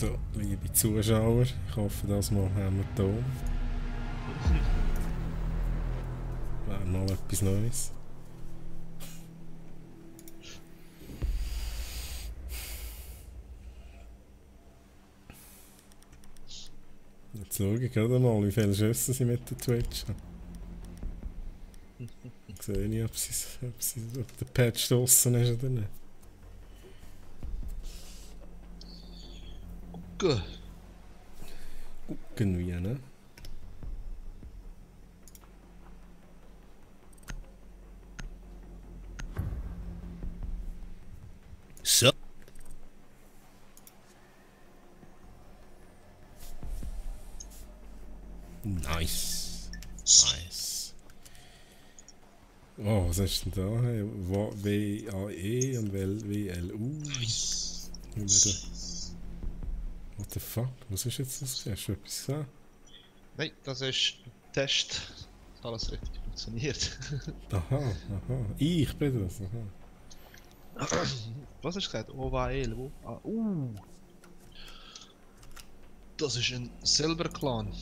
So, liebe Zuschauer, ich hoffe, das Mal haben wir Ton. Wäre mal etwas Neues. Jetzt schaue ich gerade mal, wie viele Schüsse sie mit der Twitch haben. Ich sehe nicht, ob der Patch draussen ist oder nicht. Gut. Gucken wir, ne? So. Nice. Nice. Oh, was ist denn da? Hey, W-A-E und W-L-U. What the fuck? Was ist jetzt das? Hast du etwas gesehen? Nein, das ist ein Test, dass alles richtig funktioniert. Aha, aha. Ich bin das. Aha. Was hast du gesagt? OVL, wo? Ah, das ist ein Silber-Clan.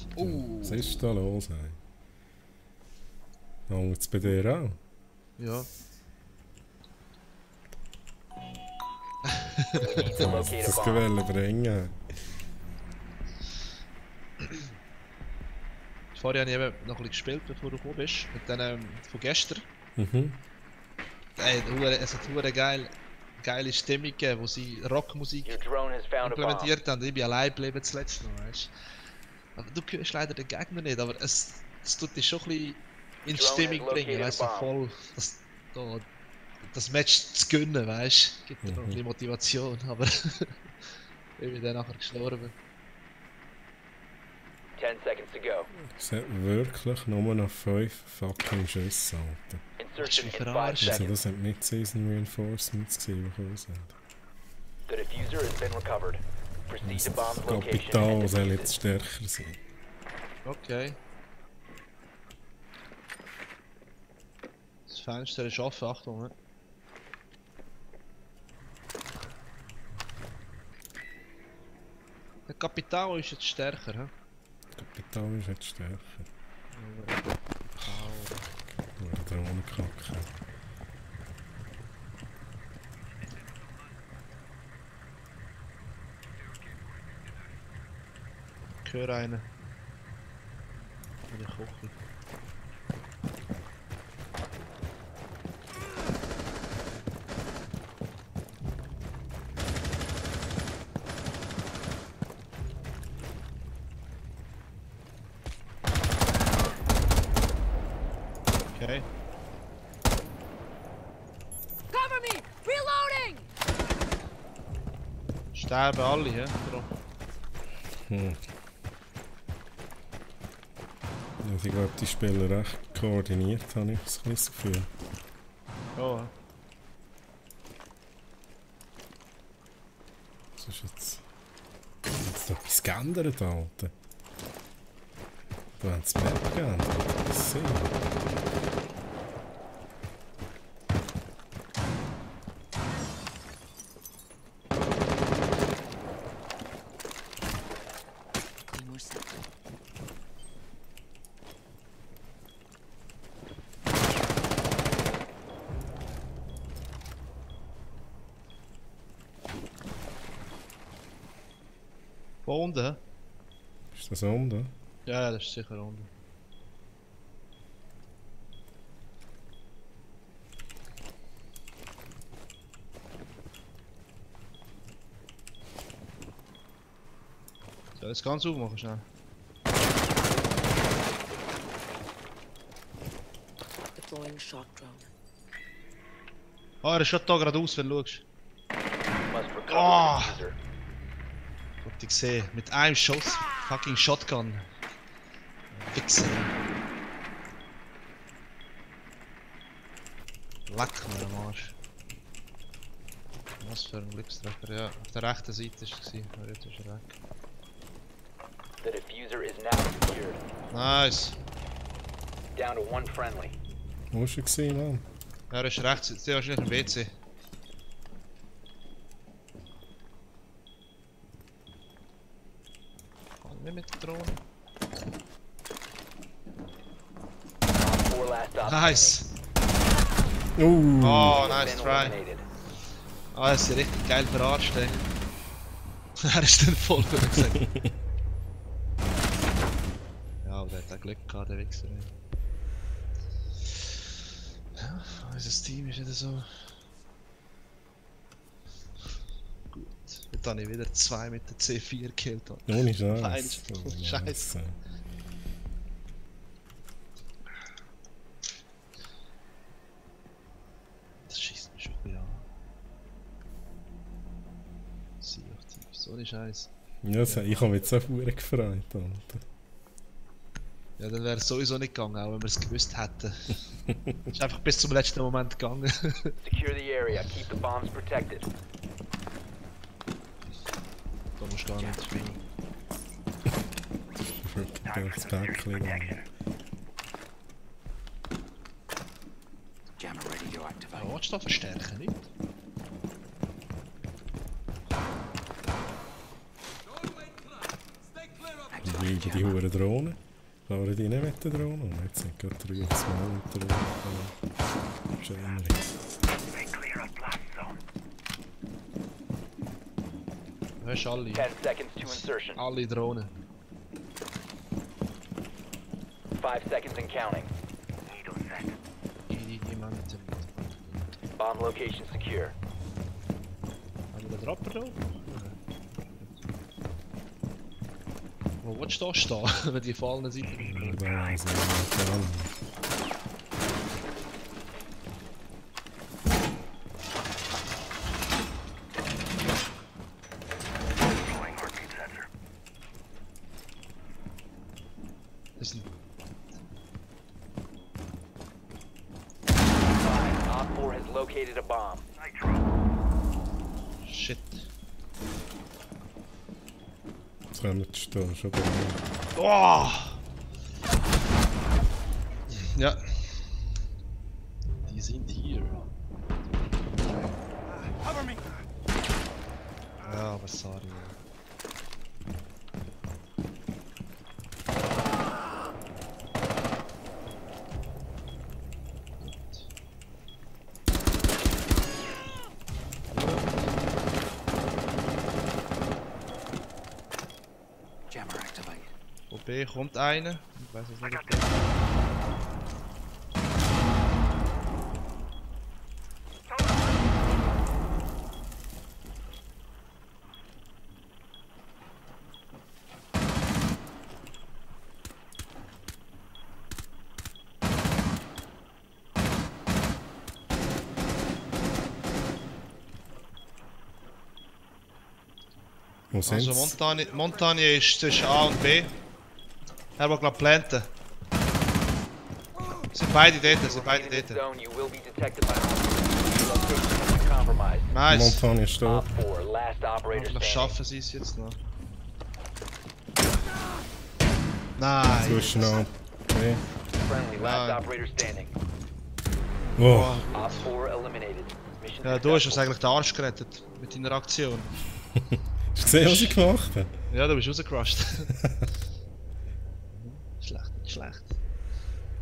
Was ist da los, ey? Hängt es bei dir auch? Ja. Das gewollt bringen. Vorher habe ich eben noch ein bisschen gespielt, bevor du gekommen bist. Mit denen von gestern. Mhm. Es hat eine geile Stimmung gegeben, wo sie Rockmusik implementiert haben. Ich bin allein geblieben zuletzt noch, weißt du. Du hörst leider den Gegner nicht, aber es tut dich schon ein bisschen in die Stimmung bringen, weißt du, voll das Match zu gewinnen, weißt du. Gibt dir noch ein bisschen Motivation, aber ich bin dann nachher gestorben. 10 seconds to go. Es hat wirklich nur noch 5 fucking Schüsse, Alter. Insertion in 5 verarscht? Also seconds. das sind nicht Season Reinforcements gewesen, die raus sind. The diffuser has been recovered. Proceed to Das bomb's location Kapital and soll defuse jetzt it. stärker sein. Okay. Das Fenster ist offen, Achtung. Ne? Der Kapital ist jetzt stärker, hä? Kapital ist jetzt stärker. Oder Drohnenkacke. Ich höre einen. In der Küche. Okay. Cover me! Reloading! Sterben alle, hä? Also ich glaube, die spielen recht koordiniert, habe ich so ein bisschen das Gefühl. Oh, Was ist jetzt... Hat noch etwas geändert, Alter? Da haben sie Map geändert. Was sehe wo unten, hä? Ist das unten? Ja, das ist sicher unten. Soll ich das ganz aufmachen, schnell? Deploying shock drone. Ah, er ist schon da geradeaus, wenn du schaust. Must recover Oh. the diffuser. Gut, ich sehe. Mit einem Schuss. Fucking Shotgun. Wichser. Leck mir am Arsch. Was für ein Glückstreffer. Ja, auf der rechten Seite ist es. Aber jetzt ist er weg. The diffuser is now secured. Nice. Down to 1 friendly. Wo hast du gesehen, Mann? Ja, er ist rechts. Jetzt ist er wahrscheinlich im WC. Nicht mit der Drohne. Four last stop Nice! Oh, Oh, nice been try. eliminated. Ah, das ist richtig geil verarscht, ey. Er ist dann voll, hat er gesagt. Ja, aber der hat auch Glück gehabt, der Wichser. Ey. Ja, unser Team ist wieder so... Gut. Jetzt habe ich wieder 2 mit der C4 gekillt. ohne Scheiß. Fein. Oh, Scheiße. Das schießt mich schon ein bisschen an. Sea of Thieves, ohne Scheiß. Ja, ich habe mich jetzt so verdammt gefreut, Alter. Ja, dann wäre es sowieso nicht gegangen, auch wenn wir es gewusst hätten. Ist einfach bis zum letzten Moment gegangen. Secure the area. Keep the bombs protected. Da musst du gar nicht viel. Das Päckchen gehen. Jammer ready to activate. Ja, willst du da verstärken, nicht? Wie die hohen Drohnen. Fahren die nicht mit der Drohne? Und jetzt sind gerade 3 Mal mit der Drohne. Schön. Du hast alle. 10 seconds to insertion. Alle Drohnen. 5 seconds and counting. Jemanden. Bomb location secure. Haben wir den Dropper da? Wo willst du da stehen, wenn die von allen Seiten kommen? Da also, ja. Das sind... Op 4 has located a bomb. Shit. Jetzt können wir stehen, schon bei mir. Oh! Ja. Die sind hier. Ja, aber sorry. Jammer activated. Op B kommt einer. Ich weiß es nicht. Ob der... Wo sind Also sie? Montagne ist zwischen A und B. Er will glaub planten. Sind beide dort, sind beide In this dort. zone, you will be detected by hostiles. Location has been compromised. Nice. Montagne ist da. Op 4, last operator Vielleicht standing. schaffen sie es jetzt noch. Nein. Zwischen A und B. Friendly, last Nein. operator standing. Oh, Op 4 eliminated. Mission Ja, du hast uns successful. eigentlich den Arsch gerettet mit deiner Aktion. hast du gesehen, was ich gemacht habe? Ja, du bist rausgerusht. Schlecht, nicht schlecht.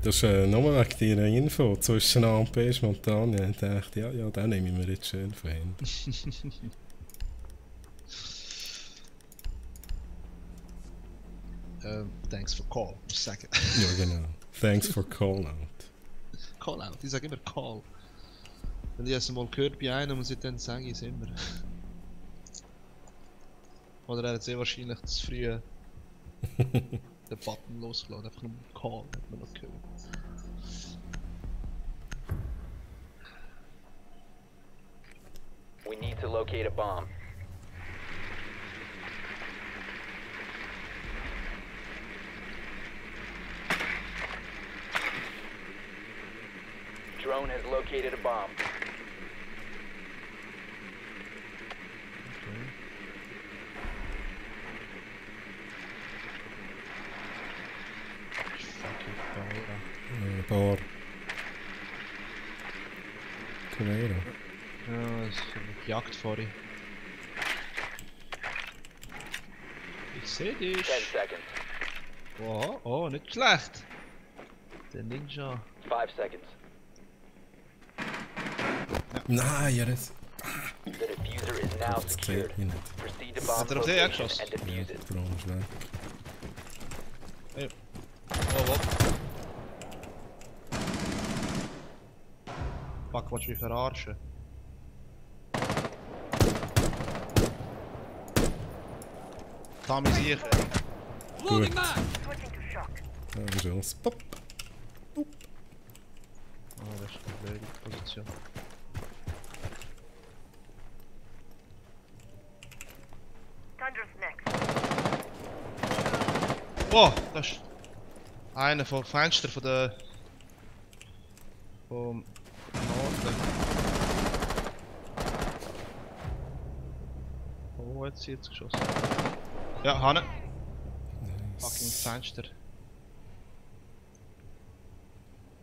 Das ist nur wegen deiner Info. Zwischen A und B ist Montagne. Ich dachte, ja, den nehme ich mir jetzt schön von hinten. Thanks for call, muss ich sagen. Ja, genau. Thanks for call out. Call out, ich sage immer call. Wenn ich es mal gehört bei einem, muss ich dann sagen, ich es immer. Oder er hat sehr wahrscheinlich zu früh den Button losgelassen, einfach nur call, hat man noch gehört. We need to locate a bomb. Drone has located a bomb. Bar. Cavera. Ja, das ist eine Jagd vorhin. Ich seh dich. 10 seconds. Oh, oh, nicht schlecht. Der Ninja. 5 seconds. Nein, ja, das... The diffuser is now Das secured. zählt mich nicht. Proceed to Hat bomb er auf den location geschossen? and Ja, defuse der it. Drohne ist weg. Hey. Oh, oh. Fuck, willst du mich verarschen? Tommy sicher. Gut. Ja, das ist alles. Pop. Oh, das ist eine blöde Position. Tundra's next. Oh, das ist einer vom Fenster von der... vom Norden. Oh, jetzt jetzt geschossen. Ja, Hanne. Fucking Fenster.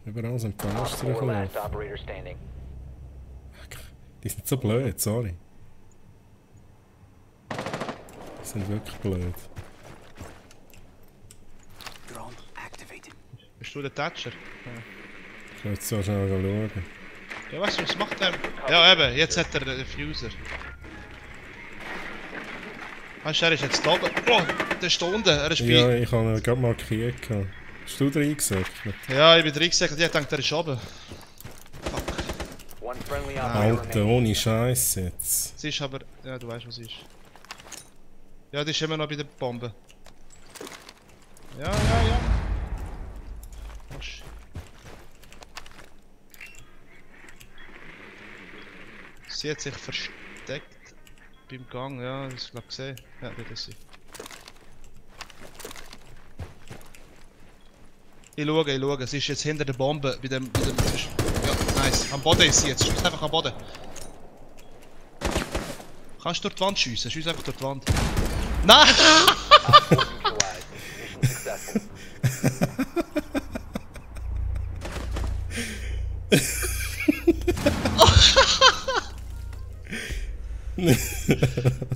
Überall sind Op Fenster 4 gelaufen. last operator standing. Die sind so blöd, sorry. Die sind wirklich blöd. Drone activated. Bist du der Thatcher? Ich will jetzt so schnell schauen. Ja, weißt du, was macht der? Ja, eben, jetzt hat er den Diffuser. Weißt du, er ist jetzt da oben. Oh, der ist da unten, er ist Ja, bei... ich habe ihn gerade markiert. Hast du reingesagt? Ja, ich bin reingesagt, ich dachte, er ist oben. One friendly operator Alter, remaining. ohne Scheiß jetzt. Sie ist aber... Ja, du weißt, was sie ist. Ja, die ist immer noch bei der Bombe. Ja, ja, ja. Wasch. Sie hat sich versteckt beim Gang, ja, das ist glaube ich gesehen. Ja, das ist sie. Ich schaue, sie ist jetzt hinter der Bombe, bei dem... Ja, nice. Am Boden ist sie jetzt, schießt einfach am Boden. Kannst du durch die Wand schiessen, schieß einfach durch die Wand. Nein! Neutralized. Mission successful.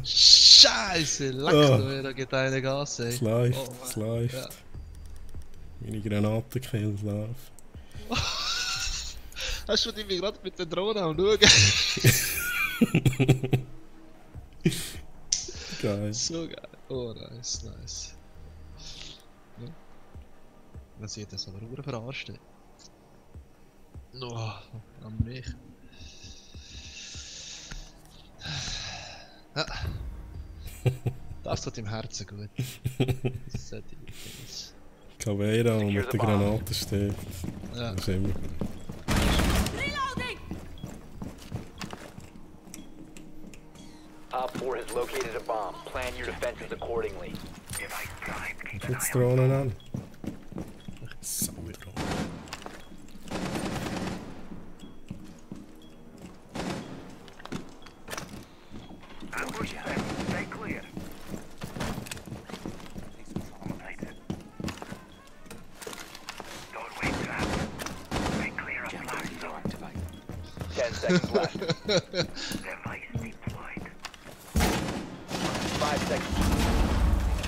Scheiße, leck Oh. da geht eine Gas, ey. Es läuft, Oh, es läuft. ja. Meine Granatenkills laufen. Hast du die gerade mit der Drohne am Schauen? Geil. So geil. Oh, nice, nice. Ja. Man sieht das aber nur verarscht. ey. Oh, an mich. Ja. Das tut im Herzen gut. Das sollte ich. Caveira, der mit der Granate steht. Ja. Das ist immer gut. Reloading! Op 4 has located a bomb. Plan your defenses accordingly. Kannst du jetzt Drohnen an? Saudrohne. Jammer radio activated. 10 seconds left. 5 seconds.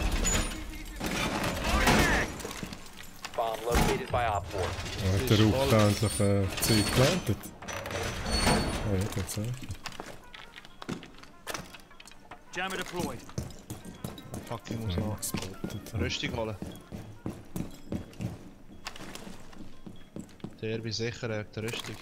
Bomb located by Op 4. Hat der Rauch da endlich Zeug gelandet? Ah ja, tatsächlich. Jammer deployed. Fuck, ich muss Ja, noch gespottet. Rüstung holen. Der bin sicher, er hat die Rüstung.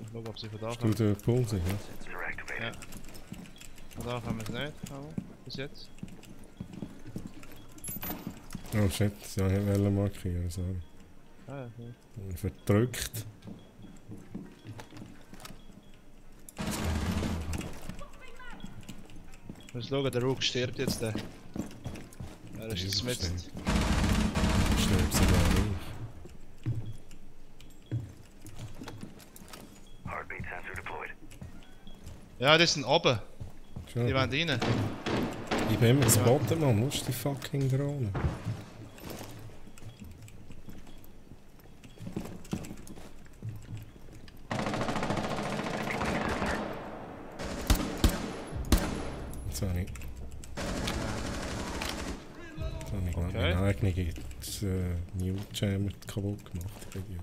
Ich schau, ob sie von da Du kommen. der Pulse, ja? Ja. Von da kommen wir es nicht, aber bis jetzt. Oh shit, ja, ich wollte markieren, sorry. Ah, ja. Verdrückt. Wir müssen schauen, der Rook stirbt jetzt. Er ist jetzt mit. Stirbt sogar nicht. Ja, die sind oben. Schon. Die wollen rein. Ich bin immer gespottet, Mann. Wo ist die fucking Drohne? Okay. Mein eigenes New Jammer kaputt gemacht. Idiot.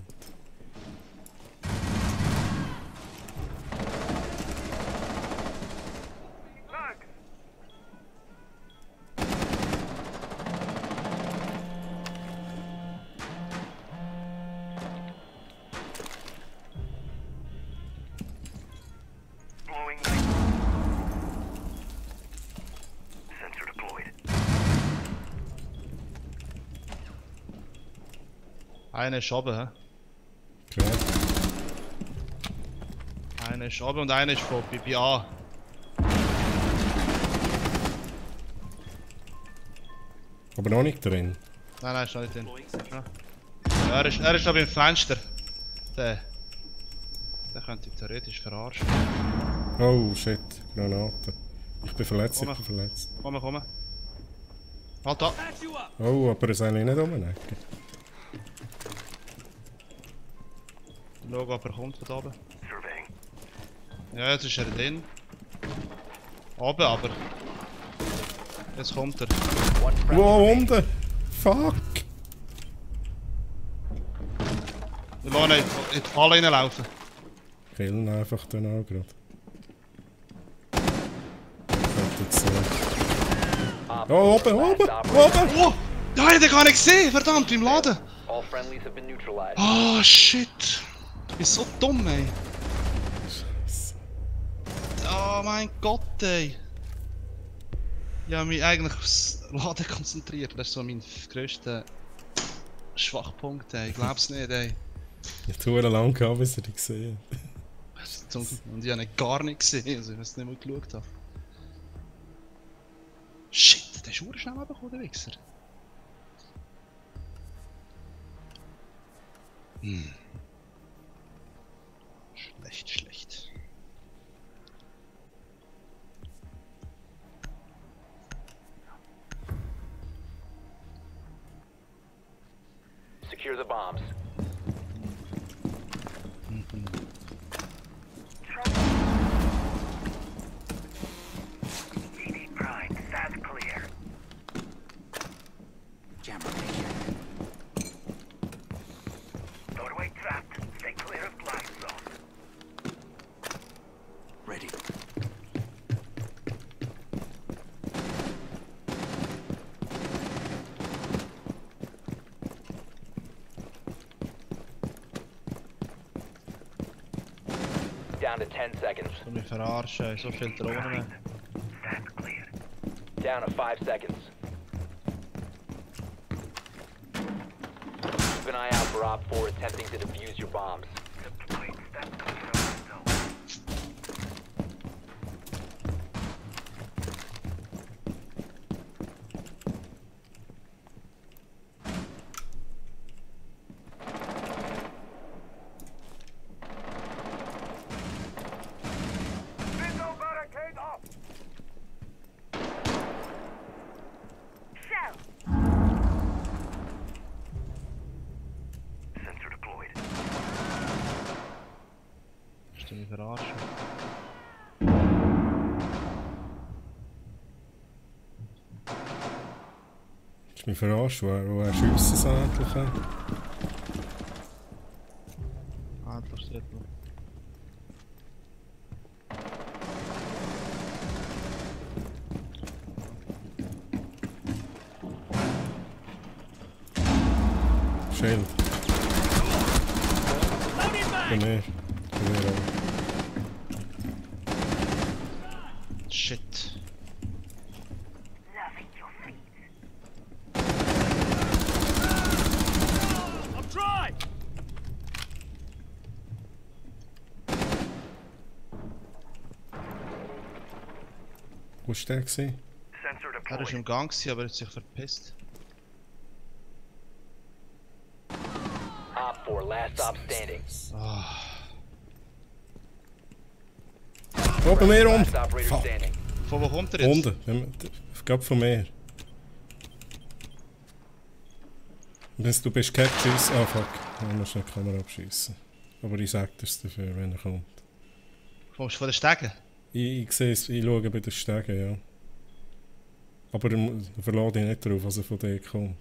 Blowing light. Sensor deployed. Einer ist oben, hä? Klar. Einer ist oben und einer ist von bei A. Aber noch nicht drin. Nein, ist noch nicht drin. Ja, er ist da beim Fenster. Der könnte ich theoretisch verarschen. Oh shit, Granate. Ich bin verletzt, Komm. Komm. Halt da! Patch you up. Oh, aber er soll nicht umnecken. Schau, ob er kommt von da oben. Surveying. Ja, jetzt ist er drin. Oben aber. Jetzt kommt er. One friendly Wow, remaining. unten! Fuck! Wir lassen ihn in die Falle reinlaufen. Killen einfach dann auch gerade. Jetzt, Op oh, four, oben, last oben, operator. oben! Oh! Ja, ich hab den gar nicht gesehen! Verdammt, beim Laden! All friendlies have been neutralized. Oh shit! Ich bin so dumm, ey! Oh mein Gott, ey! Ich hab mich eigentlich aufs Laden konzentriert. Das ist so mein grösster Schwachpunkt, ey. Ich glaub's nicht, ey. Ich habe lange gehabt, bis er die gesehen hat. Und ich habe ihn gar nicht gesehen, also ich weiß nicht, wo ich geschaut habe. Shit, der ist schnell runtergekommen, der Wichser. Schlecht. Secure the bombs. DD prime. That's clear. Jammer here. Doorway trapped. Stay clear of blast zone. Ready. Down to 10 seconds. Du mich verarschen, so viel Drohnen. That's clear. Down to 5 seconds. Keep an eye out for Op 4 attempting to defuse your bombs. Deployed. That's clear of zone. Missile barricade up. Shell. Sensor deployed. Willst du mich verarschen? Hast du mich verarscht, wo er schiessen soll endlich? Ah, da steht noch. Schild. Loading back. Bei mir. Bei mir auch. Shit. Loving your feet. I'm dry. Wo war der gewesen? Sensor Er war deployed. im Gang, aber er hat sich verpisst. Op 4, last stop standing. Oh, bei mir Last unten! operator Fuck! standing. Von wo kommt er jetzt? Unten! Ich glaube von mir. Du bist kein Schiss. Ah, fuck. Du musst nicht die Kamera abschießen. Aber ich sag das dafür, wenn er kommt. Kommst du von den Stegen? Ich sehe es, ich schaue bei den Stegen, ja. Aber verlasse dich nicht darauf, was er von dir kommt.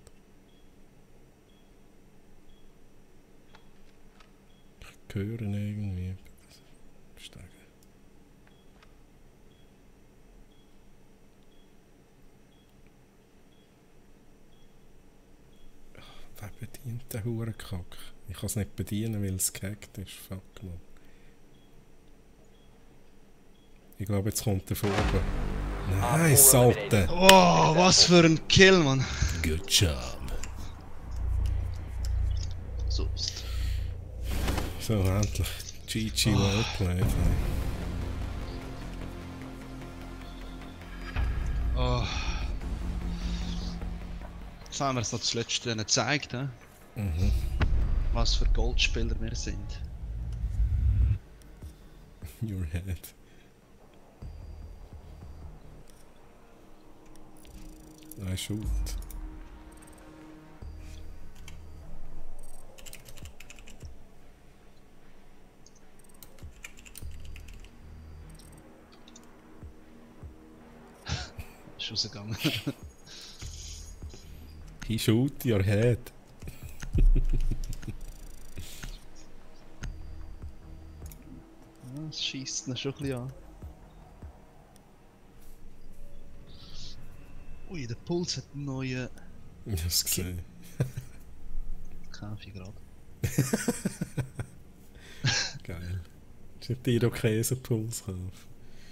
Ich höre ihn irgendwie. Steigen. Wer bedient den Hurenkack? Ich kann es nicht bedienen, weil es gehackt ist. Fuck, man. Ich glaube, jetzt kommt der von oben. Nice, Alter! Oh, was für ein Kill, Mann! Good job. So ist. So, endlich. GG well played. Oh. Jetzt haben wir es noch das letzte ihnen gezeigt, he? Was für Goldspieler wir sind. Your head. I shoot. Ist rausgegangen. He shoot your head. Ja, es schießt ihn schon ein bisschen an. Ui, der Puls hat einen neuen Ich hab's gesehen. Kaffee gerade. Geil. Ist nicht dir okay, einen Puls kaufen?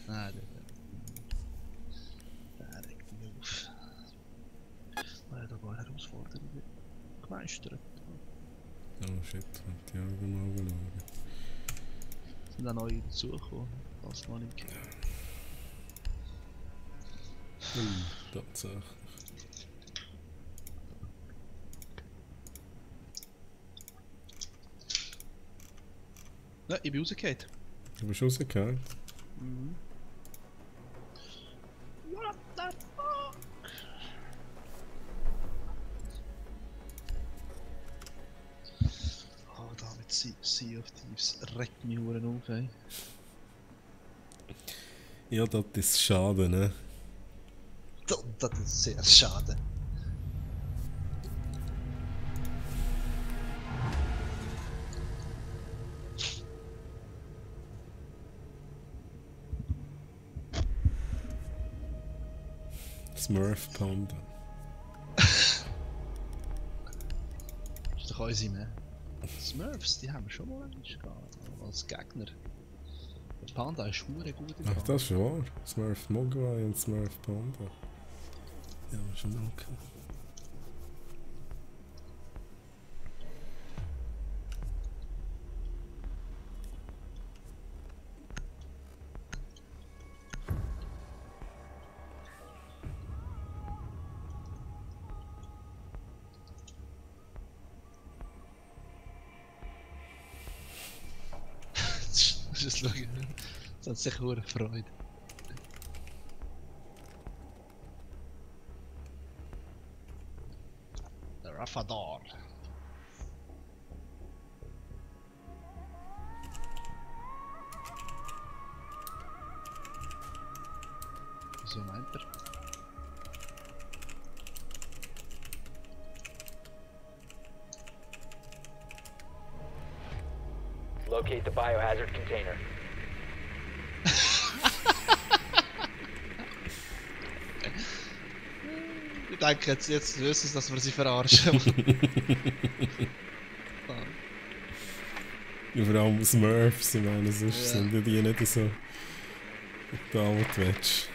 Nein, der regt mich auf. Weil da war Herausforderungen gemeistert. Oh shit, die Augen mal schauen. Sind auch neue dazugekommen, das noch nicht gehört. Tatsächlich. Ja, ich bin rausgefallen. Du bist rausgekommen? What the fuck? Oh, da mit Sea of Thieves regt mich Huren auf, ey. Ja, das ist schade, ne? Das ist sehr schade. Smurf Panda. Das ist doch unsere, ne? Smurfs, die haben wir schon mal gehabt, als Gegner. Der Panda ist hure gut im Ach, das ist wahr. Smurf Mogwai und Smurf Panda. Ja, schon mal gehabt. Das schauen. Das hat sich hure gefreut. Der Rafador. So meint er. Locate the biohazard container. Ich denke jetzt wissen sie, dass wir sie verarschen. Ja, vor allem Smurfs, ich meine, sonst Ja. sind ja die nicht so da, wo du willst.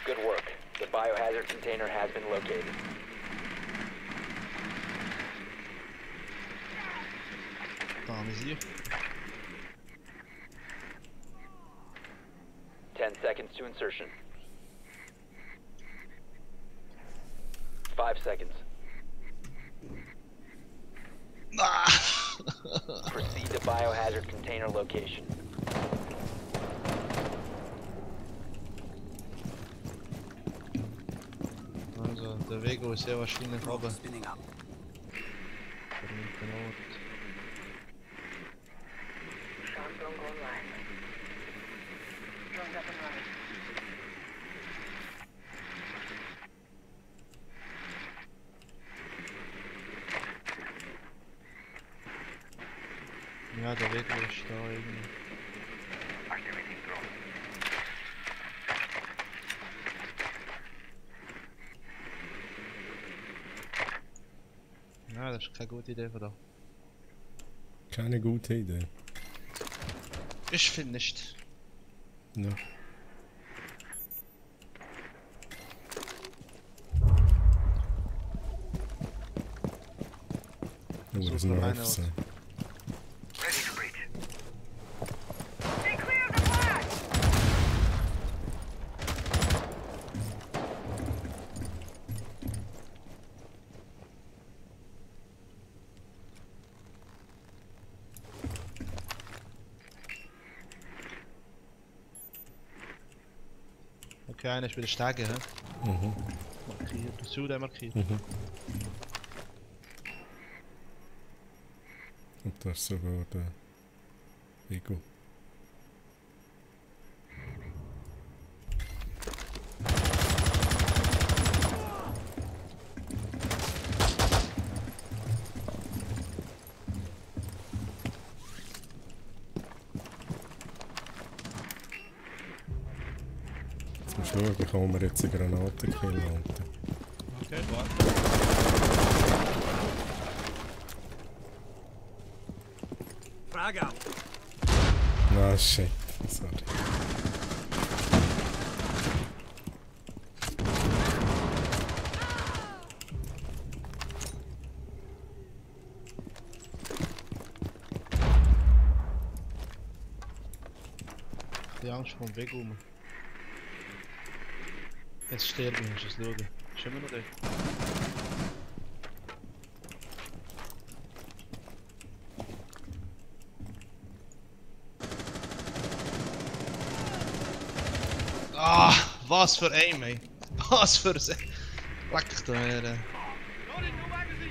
Good work. The biohazard container has been located. Da haben wir sie. 10 seconds to insertion. 5 seconds. Proceed to biohazard container location. Also, der Vego ist sehr wahrscheinlich oben. Spinning up. Der linken Ort. Schadenslong online. Drones up and running. Ja, der Weg ist da irgendwie. Activating drone. Ja, das ist keine gute Idee von da. Keine gute Idee. Ich finde nicht. Ja. Oh, das ist noch meine offen. Ready to breach. They cleared the flag! Okay, einer ist bei den Stegen, hä? Mhm. Markiert. Süden markiert. Mhm. Und da ist sogar der Ego. Jetzt musst du schauen, kann man jetzt eine Granate killen. Alter. Okay, warte. Frag out. Ah, shit. Sorry. Die Angst vor dem Weg um. Jetzt stirbt mich, musst du es schauen. Ist immer noch dort. Ah, was für Aim, ey. Was für ein... Leck da her. Loading new magazine.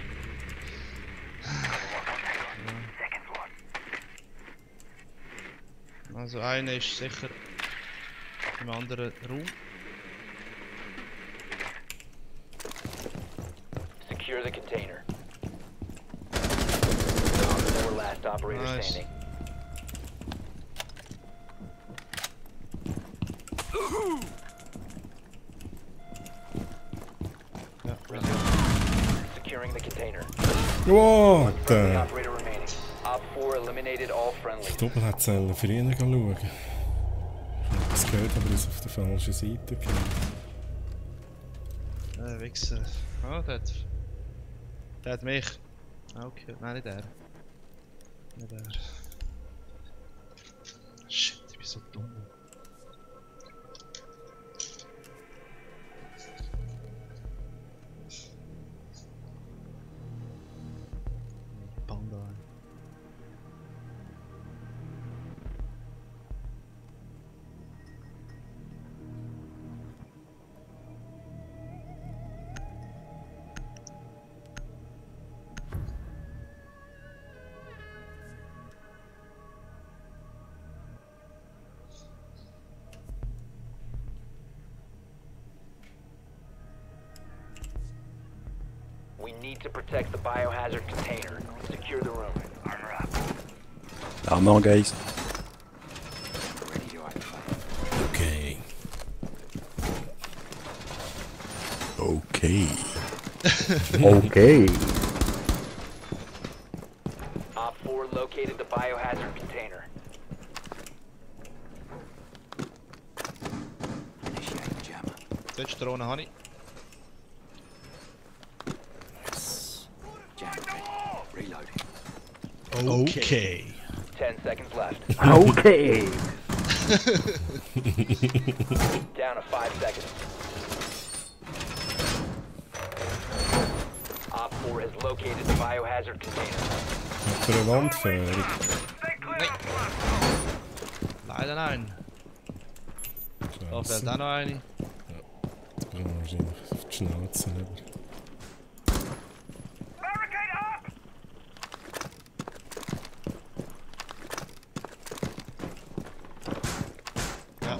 Second floor. Also einer ist sicher im anderen Raum. Secure the container. Four last operator Nice. standing. Ja, ja. Securing the container. Wow, Friendly der operator remaining. Op 4 eliminated all friendly. Doppel hat früher schauen. Ich habe es gehört, aber ist auf der falschen Seite gegangen. Wichser. Ah, der hat mich. Okay, nein, nicht der. Nicht der. Shit, ich bin so dumm. Panda. We need to protect the biohazard container. Secure the room. Armor up. Armor, guys. Ready to activate. Okay. Okay. Okay. Op 4 located the biohazard container. Initiating jammer. Dort Drohne habe ich. Jammer ready. Reloading. Okay. 10 seconds left. Okay. Down to 5 seconds. Op 4 has located the biohazard container. Hat er eine Wandfährung? Stay clear. Nein. Leider nein. Da fällt auch noch eine. Jetzt gehen wir wahrscheinlich auf die Schnauze. Aber Barricade up. Ja.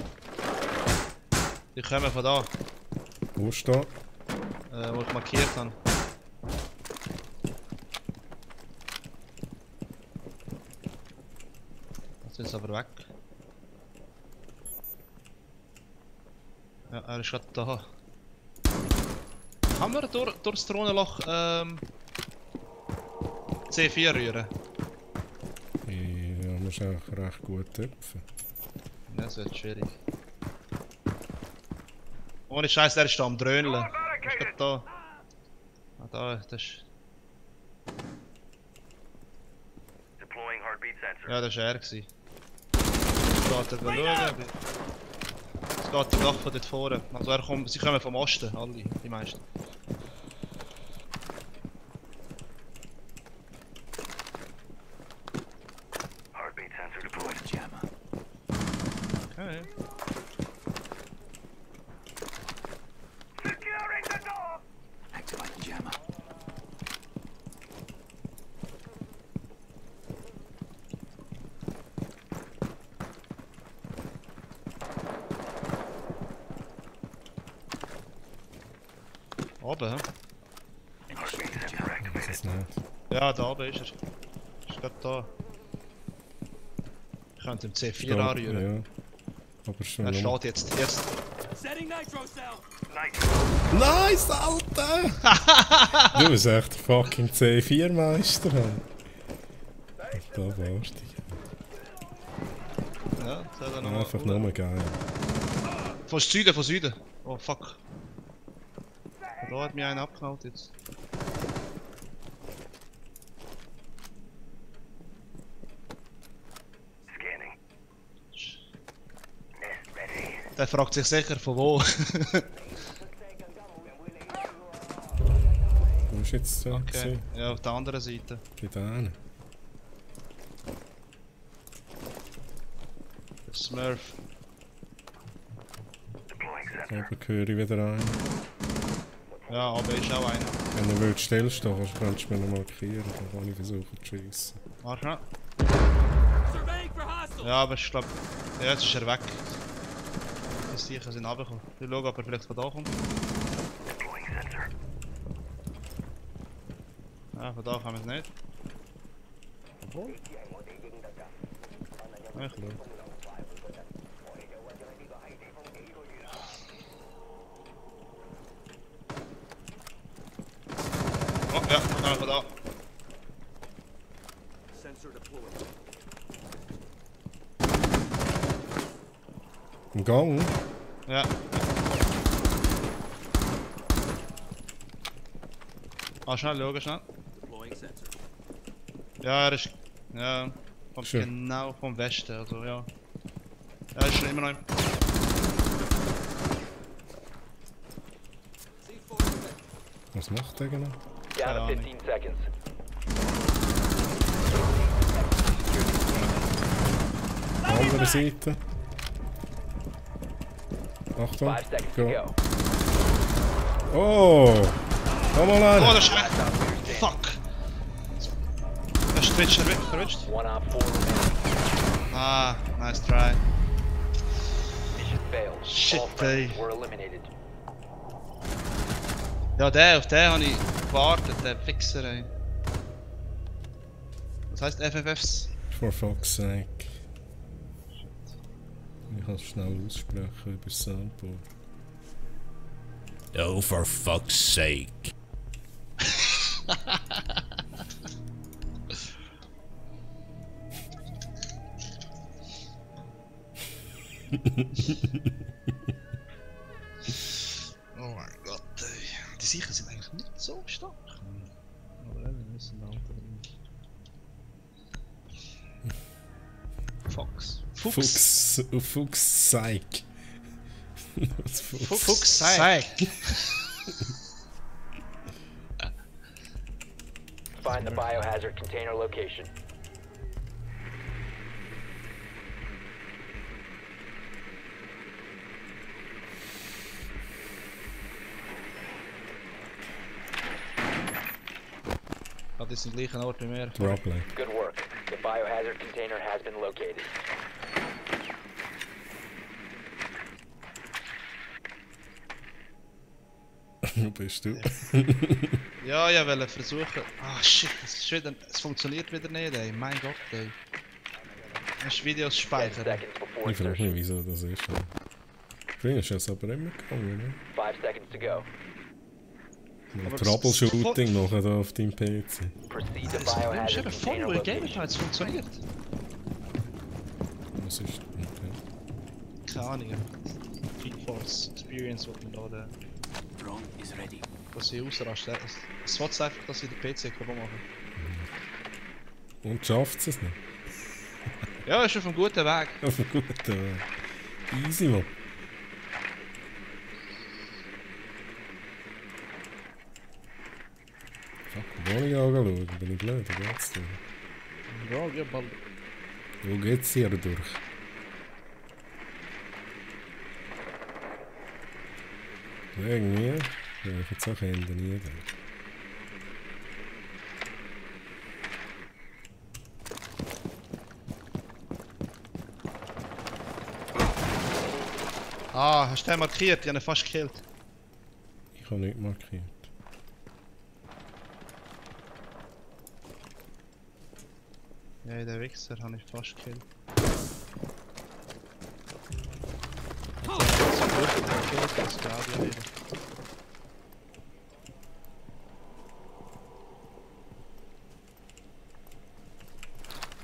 Die kommen von da, wo ist da? wo ich markiert habe. Jetzt ist aber weg. Ja, er ist gerade da. Kann man durch das Drohnenloch C4 rühren? Ja, muss auch recht gut töpfen. Ja, das wird schwierig. Ohne Scheiß, er ist da am Dröhneln. Er ist gerade da. Ah, da, das ist... Deploying heartbeat sensor. Ja, das war er. Jetzt geht er schauen. Jetzt geht der Dach von dort vorne. Also sie kommen vom Osten, alle, die meisten. Heartbeat sensor deployed. Jammer. Okay. Securing the door! Activate the jammer. Oben, hä? Heartbeat sensor Das activated. ist nicht. Ja, da oben ist er. Ist gerade da. Ich könnte im C4 anrühren. Ja. Aber schon. Er steht jetzt. Setting nitro cell. Nitro. Nice, Alter! Du bist echt der fucking C4-Meister. Da warst du. Ja, das hat er noch Einfach nur geil. Von Süden, von Süden. Oh fuck. Da hat mich einer abgehauen jetzt. Scanning. Nest ready. Der fragt sich sicher von wo. Wo ist jetzt so? Okay. Ja, auf der anderen Seite. Geht hin. Der Smurf. Deploying sensor. Aber höre ich wieder rein. Ja, aber ist auch einer. Wenn du willst stillstehen, kannst du mir noch markieren. Dann kann ich versuchen zu schiessen. Warte mal. Surveying for hostile. Ja, aber ich glaube. Ja, jetzt ist er weg. Die Sicher sind runtergekommen. Ich schaue, ob er vielleicht von da kommt. Deploying sensor. Ja, von da kann man es nicht. Obwohl? Ja, ich schaue. Oh, ja, dann kann er von da. Sensor deployed. Im Gang? Ja. Ah, schnell, schauen, schnell. Deploying sensor. Ja, er ist. Ja, kommt Schön. genau vom Westen, also ja. Ja, ist schon immer noch im. C4 set. Was macht der genau? Down to Keine 15 seconds. Andere Seite. Achtung. 5 seconds to Go. go. Oh! Komm mal Oh, rein! das ist weg! Fuck! Der ist Twitch verwischt. One op 4 remaining. Ah, nice try. Mission failed. Shit, All friendlies ey. were eliminated. Ja, auf den habe ich gewartet, der Fixer, ey. Was heisst FFFs? For fuck's sake. Ich kann es schnell aussprechen über das Soundboard. Oh, for fuck's sake. Oh mein Gott, ey. Die Sicher sind eigentlich nicht so stark. Aber wir müssen halt. Fox. Fuchs. Fuchs Seik. Was Fuchs? Fuchs Seig. Find the biohazard container location. Das ist im gleichen Ort wie mir. Probably. Good work. The biohazard container has been located. Wo bist du? Ja, ich wollte versuchen. Ah shit, es funktioniert wieder nicht, ey. Mein Gott, ey. Hast du Videos 10 speichern? seconds before Ich frage insertion. mich, wieso das ist. Früher ist es aber immer gegangen, ne? 5 seconds to go. Aber Troubleshooting machen da auf deinem PC. Proceed to Das Problem ist biohazard eben voll, container wo ich Game location. habe, es funktioniert. Was ist okay. Keine Ahnung. GeForce Experience, was man da Drone is ready. dass ich ausraste. Es will einfach, dass ich den PC kaputt mache. Und schafft es nicht? Ja, ist auf einem guten Weg. Auf einem guten Weg. Easy, man. Fuck, wo ich anschauen? Bin ich blöd, wo geht's denn? Ja, ja, bald. Wo geht's hier durch? Irgendwie, ja, ich hätte es auch Ende nie gedacht. Ah, hast du den markiert? Ich habe ihn fast gekillt. Ich habe nicht markiert. Ja, den Wichser habe ich fast gekillt. Das geht ja wieder.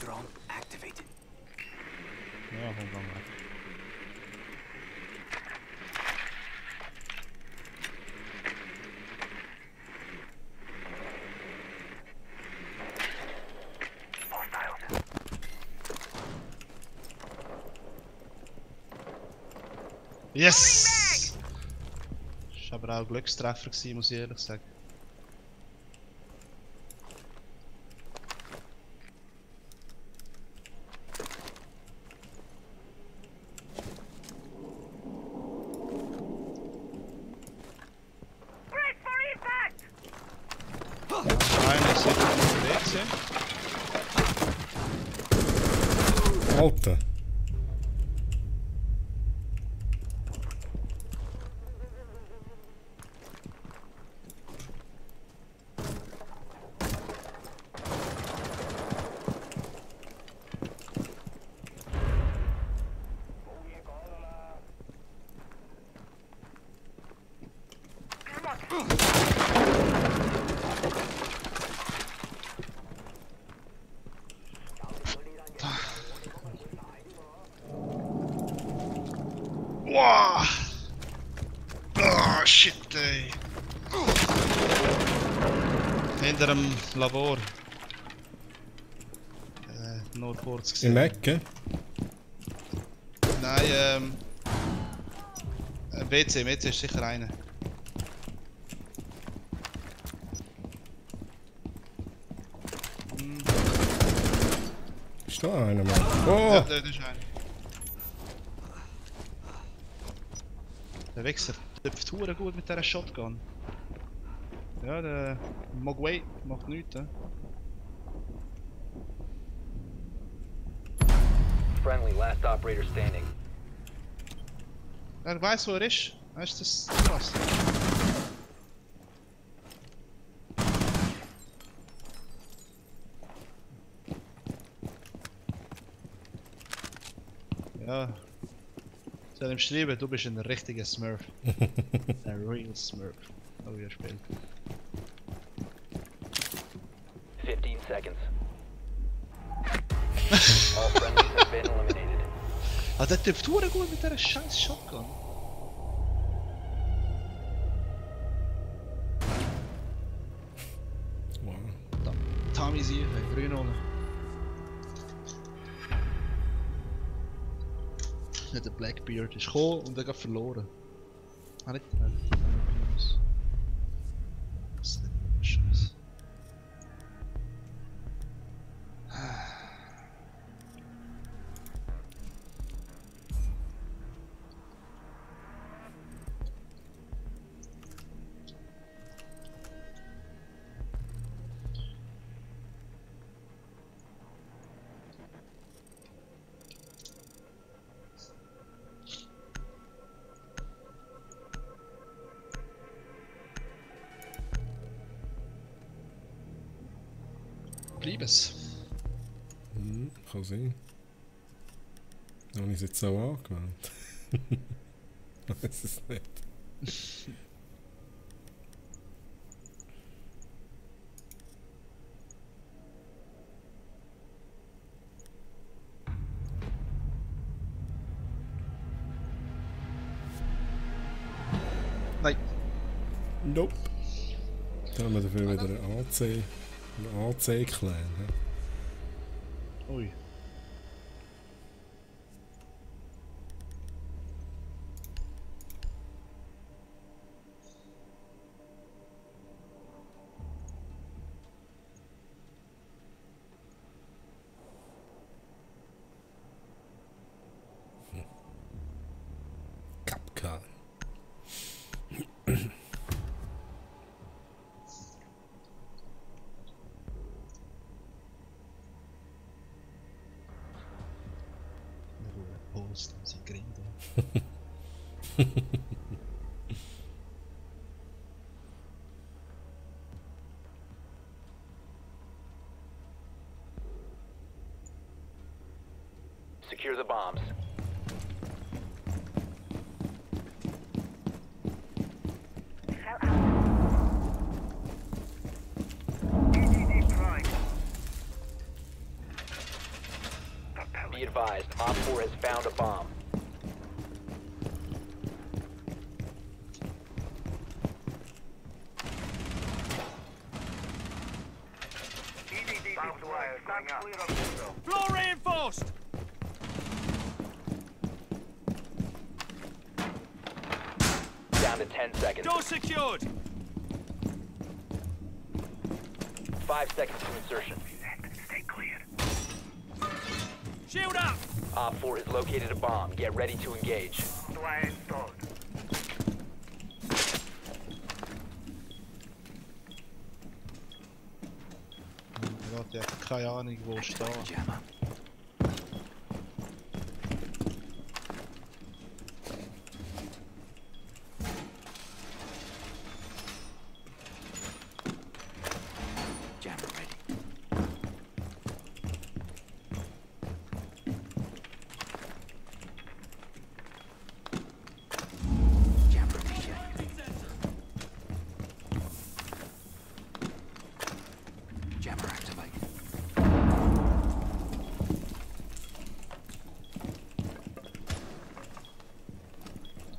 Drone activated. Ja, komm, komm weg. Yes! Das war aber auch ein Glückstreffer gewesen, muss ich ehrlich sagen. Brace for impact! Einer ist jetzt unterwegs, ja. Alter! Wow! Oh, shit, ey. Hinter dem Labor. Nur kurz Im gesehen. Ecke? Nein, WC ist sicher einer. Ist da einer, Mann? Ja, Oh! da ist einer. Der Wichser trifft verdammt gut mit dieser Shotgun. Ja, der Mogwai macht nichts. Friendly, last operator standing. Er weiß, wo er ist. Weißt du, das krass. Ja. Soll ihm schreiben, du bist ein richtiger Smurf. Ein real Smurf. Oh, wie er spielt. 15 seconds. All friendlies have been eliminated. Ah, der trifft verdammt gut mit dieser scheiß Shotgun. Wow. Tommy Sieg, 3-0. Der Blackbeard ist gekommen und er hat verloren. Ah, nicht. Das ist nicht Scheiße. Bleib es. Kann sein. Habe ich es jetzt so angewöhnt? Ich weiß es nicht. Nein. Nope. Da haben wir dafür wieder einen AC-Clan. Ui. Kapkan. Post, sie grinsen. Secure the bombs. EDD prime. Be advised, Op 4 has found a bomb. EDD deployed. Stand clear of window. Floor reinforced! Down to 10 seconds. Door secured! 5 seconds to insertion. Stay clear. Shield up! Op 4 has located a bomb. Get ready to engage. Dwyer installed. Ich habe keine Ahnung, wo ich stehe. Jammer. Jammer ready. Jammer initiated. Jammer activated.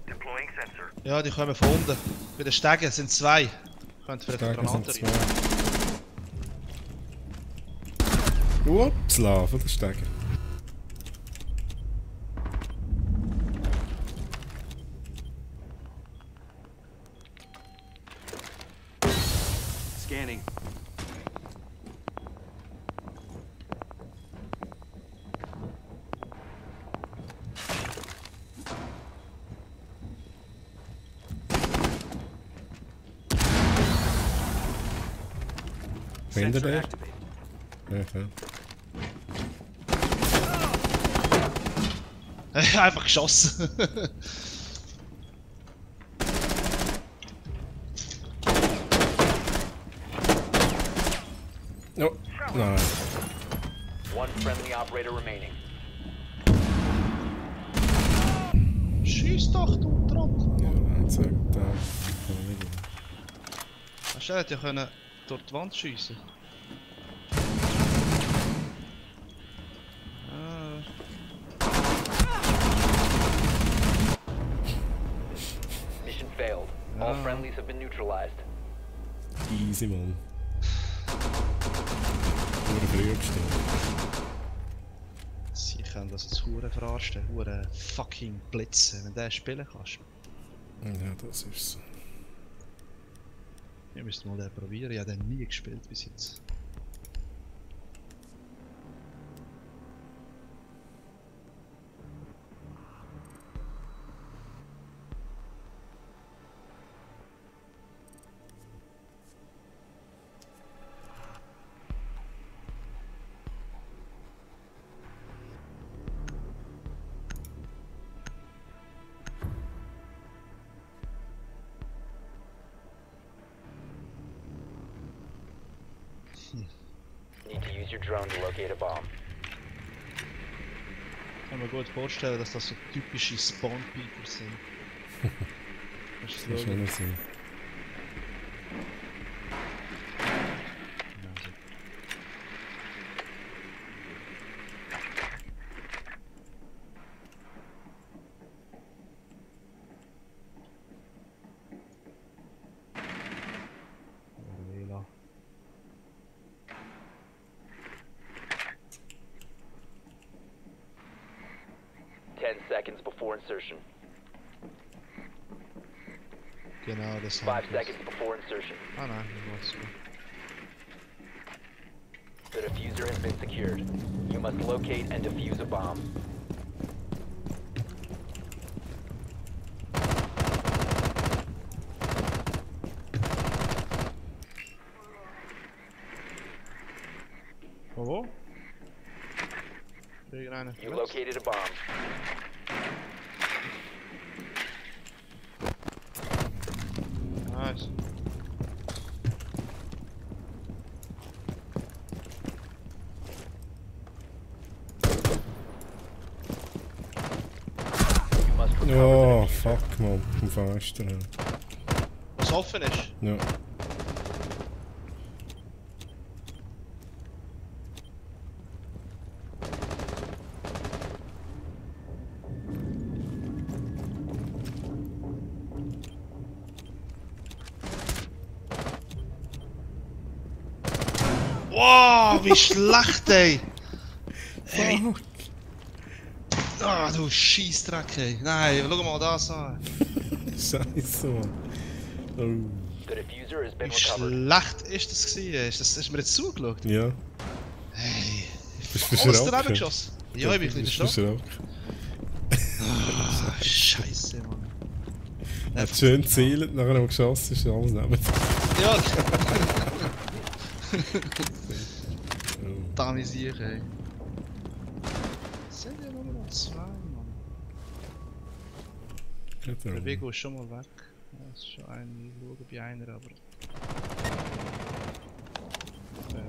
Deploying sensor. Ja, die kommen von unten. Bei den Stegen sind zwei. Könnt vielleicht eine Stärke sind Granate rein. zwei. Upsla, von der Stege. Scanning. Hinter Sensor dir? activated. Ja, ja. Einfach geschossen. Oh, nein. One friendly operator remaining. Schieß doch, du Trottel. Ja, dann sagt er. Kann ich nicht. Hast du hätte ja können durch die Wand schiessen. Ah. Mission failed. All friendlies have been neutralized. Easy, Mann. Nur früh gestorben. Sie können das jetzt hure verarschen, hure fucking blitzen, wenn du den spielen kannst. Ja, das ist so. Ich müsste mal den probieren, ich habe den nie gespielt bis jetzt. Need to use your drone to locate a bomb. kann mir gut vorstellen, dass das so typische Spawn-Peepers sind. Kannst du Das es kann schauen? schon sein. Wähler. Ten seconds before insertion. Genau, das 5 haben wir. seconds before insertion. Ah nein, das war's. The diffuser has been secured. You must locate and defuse a bomb. Wo? Krieg einen You Platz. located a bomb. Nice. You must recover Oh, the diffuser. fuck, man. Vom Fenster her. Was offen ist? Ja. Wow, wie schlecht, ey! Ey, Fuck. ah, du Scheissdreck, ey! Nein, schau mal das an! Scheiße, Mann. Oh. The diffuser has been Wie recovered. schlecht ist das gewesen? Hast du mir jetzt zugeschaut? Ja. Hey! Bist du Alles verschrocken? daneben geschossen? Ja, ich bin ein bisschen Bist du erschrocken. verschrocken? Ah, Scheiße, Mann. Er hat schön gezielt, nachher haben wir geschossen, ist alles neben. Ja, Oh. da bin ich, ey. Sind ja nur noch 2, Mann. Gut, Der dann. Bego ist schon mal weg. Ja, es ist schon ein, ich schaue bei einer, aber...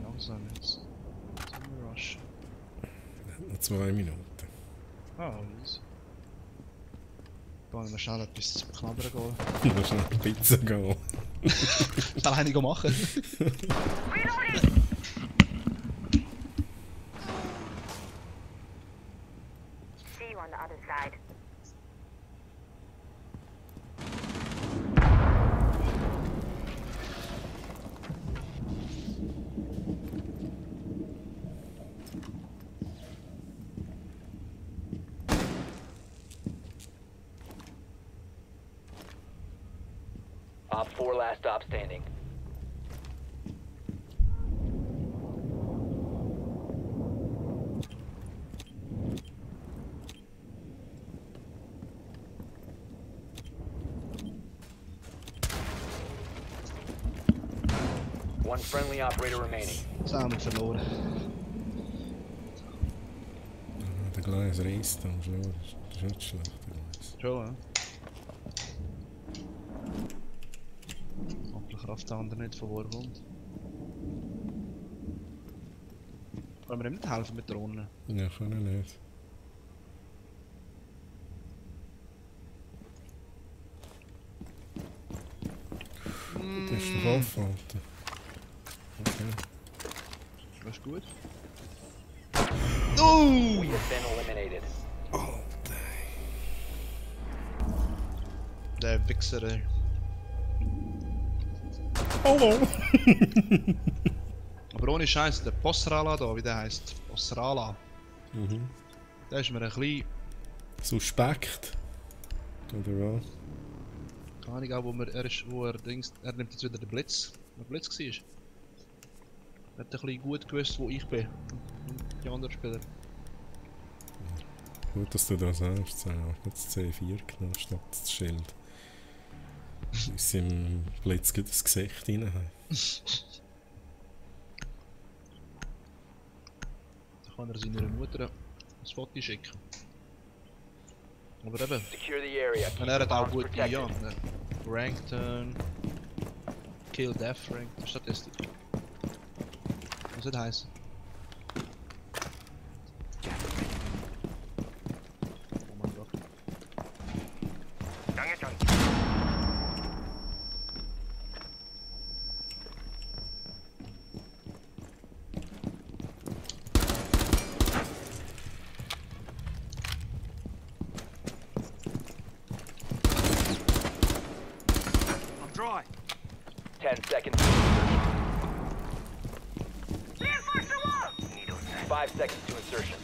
Langsam jetzt. Sind wir rushen. Noch 2 Minuten. Ah, easy. Gehen wir schnell etwas zum Knabbern gehen. Noch schnell Pizza gehen. Das alleine machen. Reloading! See you on the other side. Op 4 last stop standing. One friendly operator remaining. Das haben wir verloren. Der Gleis reisst dann schon. Das ist nicht schlecht, der Gleis. Schon, ja. Hoffentlich rafft der andere nicht, von wo er kommt. Können wir ihm nicht helfen mit Drohnen? Ja, kann ich nicht. Das ist doch aufhalten. Okay. Das ist gut. We have been eliminated. Der Wichser, ey. Hallo! Aber ohne Scheiß, der Bossrala da, wie der heisst. Bossrala. Mhm. Der ist mir ein bisschen. Suspekt. Oder was? Keine Ahnung, auch wo, er nimmt jetzt wieder den Blitz. Wo der Blitz war. Er hat ein bisschen gut gewusst, wo ich bin. Und die anderen Spieler. Gut, dass du das sagst. Ich habe das C4 genommen statt das Schild. Weil sie im Blitz gut das Gesicht rein haben. Da kann er seiner Mutter ein Foto schicken. Aber eben, Secure the area. Keep und er the hat auch bombs gute protected. ja, Ranked Kill Death Rank, Statistik. Was soll das heißen? dry. 10 seconds to insertion. 5 seconds to insertion.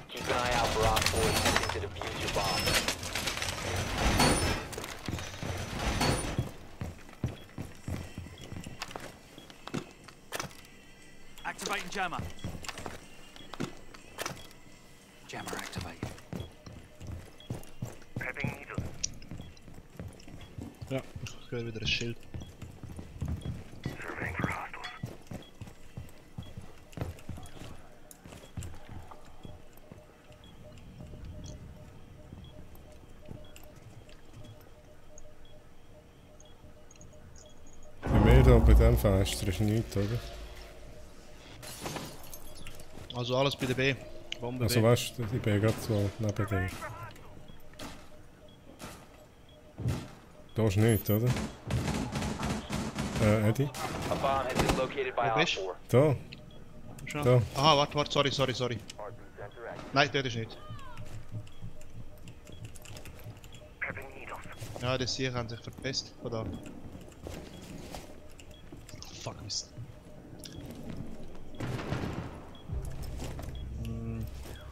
Keep an eye out for Op 4 attempting to defuse your bomb. Activating jammer. Jammer activated. Prepping needle. Ja, ich höre wieder ein Schild. Surveying for hostiles. Bei mir da bei dem Fenster ist nichts, oder? Also alles bei der B. Bombe Also B. weißt du, ich bin gerade so neben dir. Da ist nichts, oder? Eddie? A bomb has been located by Wo Op bist 4. Da? Schon. Da. Aha, warte, sorry. Nein, dort ist nicht. Prepping needles. Ja, die Siege haben sich verpesst von da. Fuck, Mist.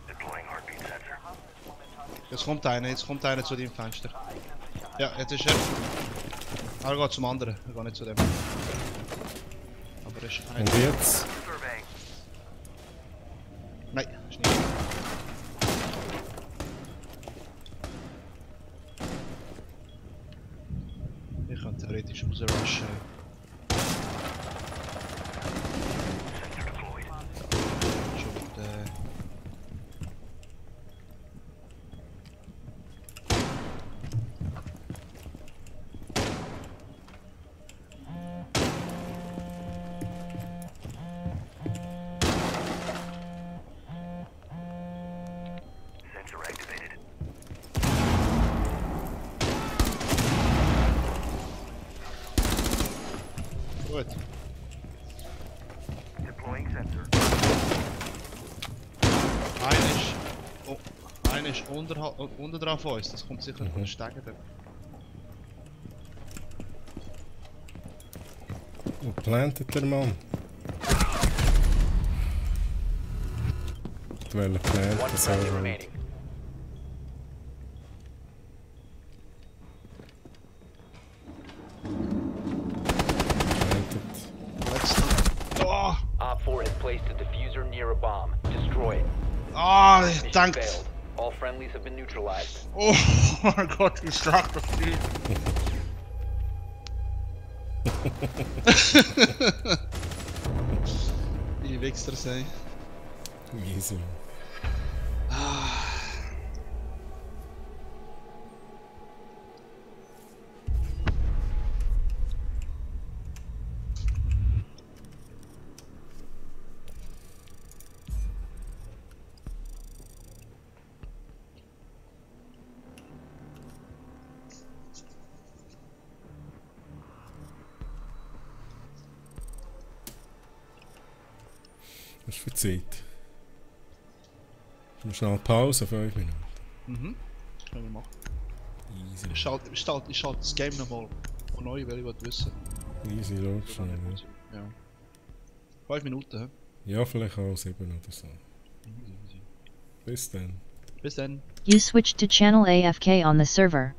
Deploying heartbeat sensor. Jetzt kommt einer zu deinem Fenster. Ja, jetzt ist er. Aber er geht zum anderen, er geht nicht zu dem. Aber er ist einer. Und jetzt? Surveying. Nein, ist nicht. Ich kann theoretisch rausrushen. Sensor deployed. Schon mit Sensor activated. Gut. Deploying sensor. Einer ist unten drauf von uns, das kommt sicher von den Stegen dort. Wo plantet der Mann? Welcher One plantet so? friendly remaining. Letzte. Oh! Op 4 has placed a diffuser near a bomb. Destroy it. Ah, ich Mission dachte. failed. All friendlies have been neutralized. Oh mein Gott, wie stark das Spiel. Die Wichser sein. Easy. Was ist für Zeit? Wir schnell Pause, 5 Minuten. Mhm. Können wir machen. Easy. Ich schalte das Game nochmal von neu, weil ich wollte wissen. Easy, läuft schon. Ja. 5 Minuten, hä? Ja, vielleicht auch 7 oder so. Bis dann. Bis dann. You switched to channel AFK on the server.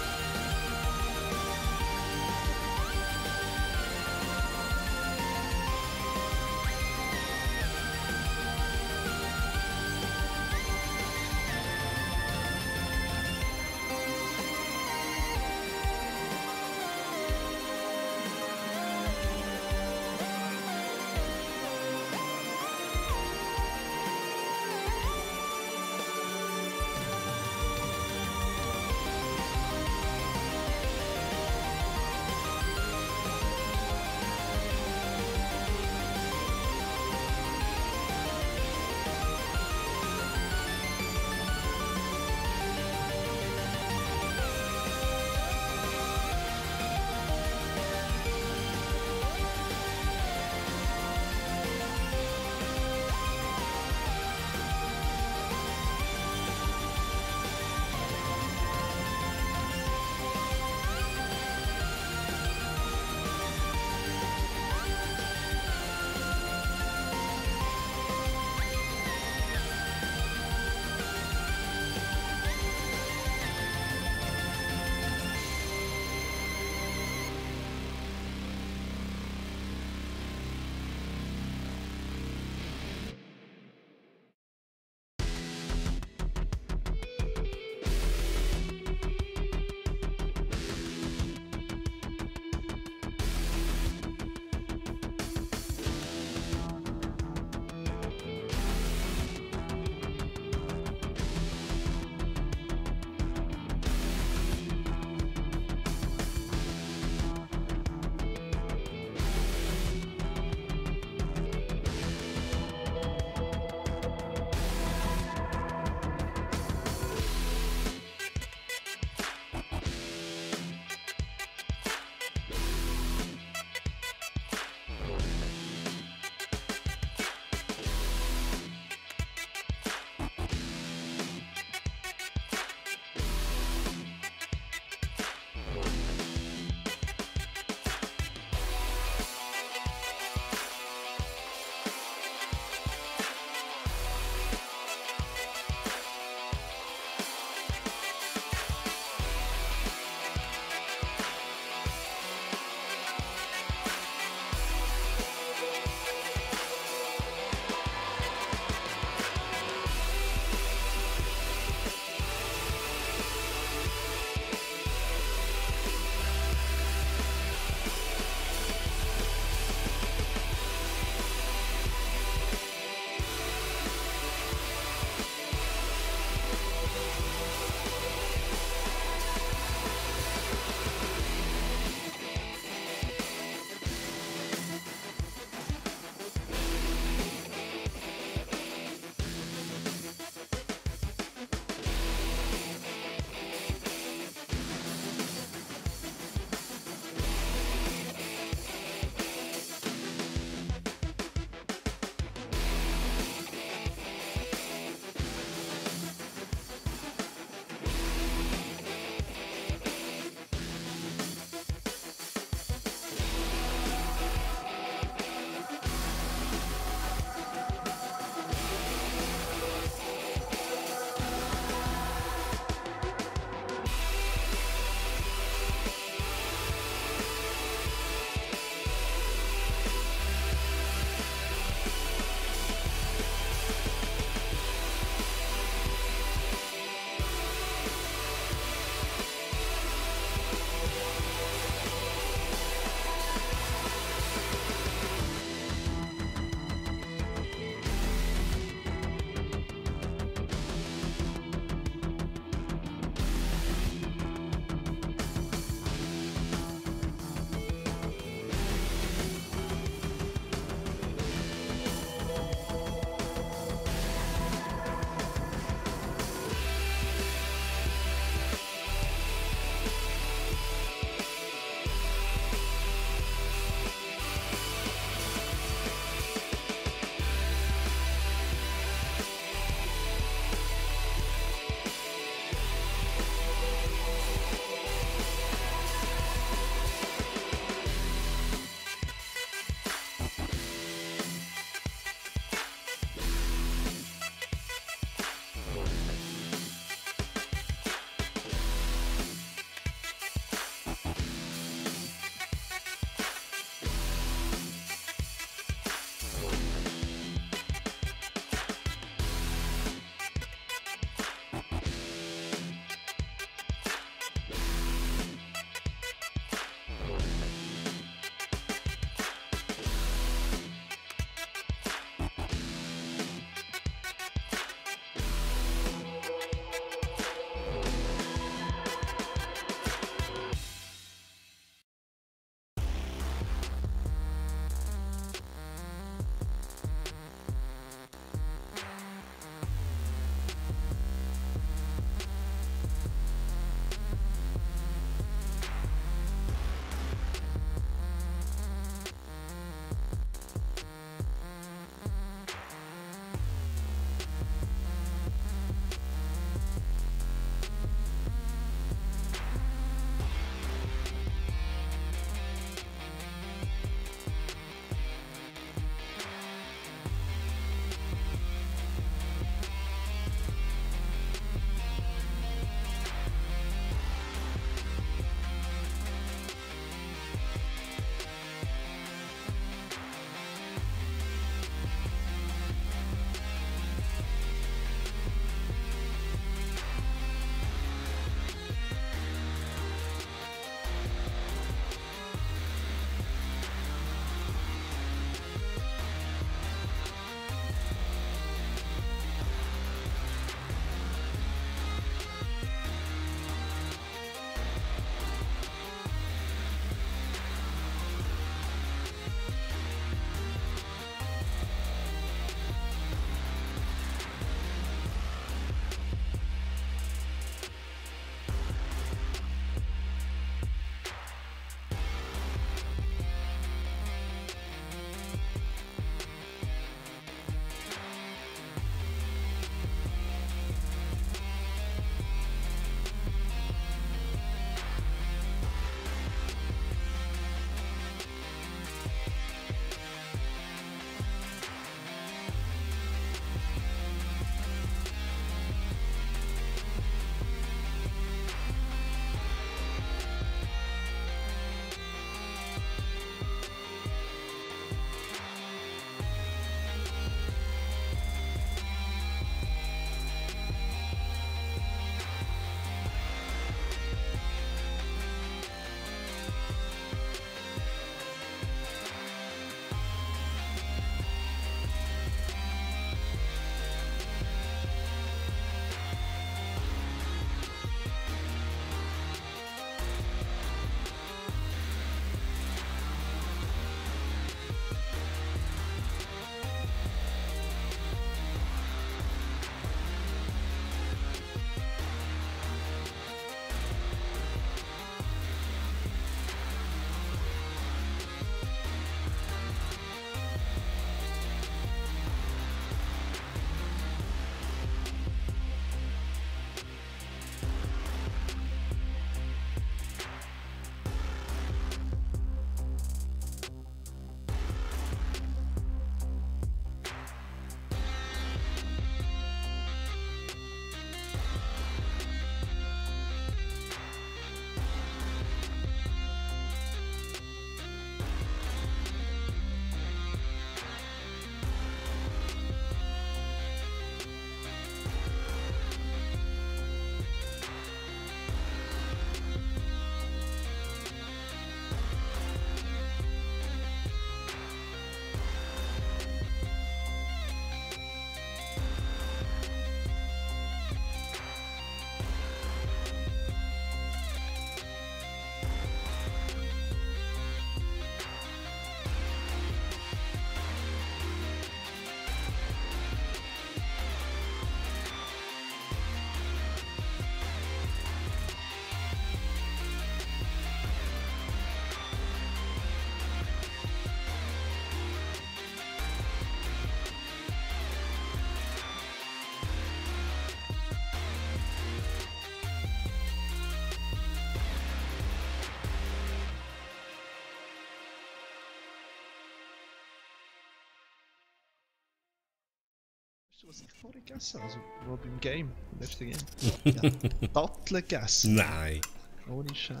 du, was ich vorhin gegessen habe? Also, wo beim Game, im letzten Game. Ja, Datteln gegessen. Nein. Ohne Scheiß.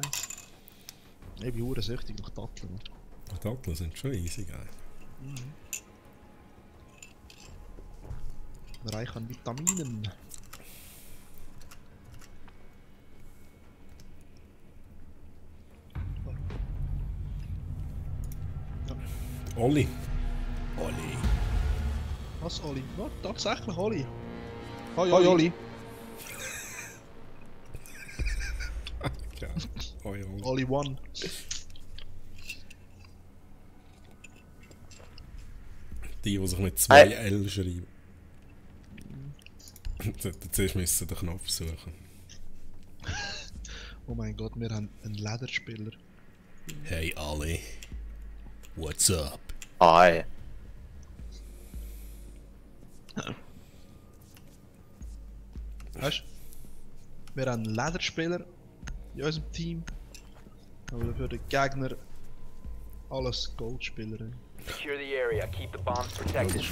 Ich bin ursüchtig nach Datteln. Die Datteln sind schon easy, geil. Reich an Vitaminen. Olli. Olli. Was, Oli? Ja, tatsächlich Oli. Hoi, Oli. Ja. Olli. Oli One. Die sich mit 2 L schreiben. Zuerst müssen den Knopf suchen. Oh mein Gott, wir haben einen Lederspieler. Hey Olli. What's up? Hi. Weißt du? Wir haben einen Lederspieler in unserem Team. Aber für den Gegner alles Goldspieler. Secure the area. Keep the bombs protected.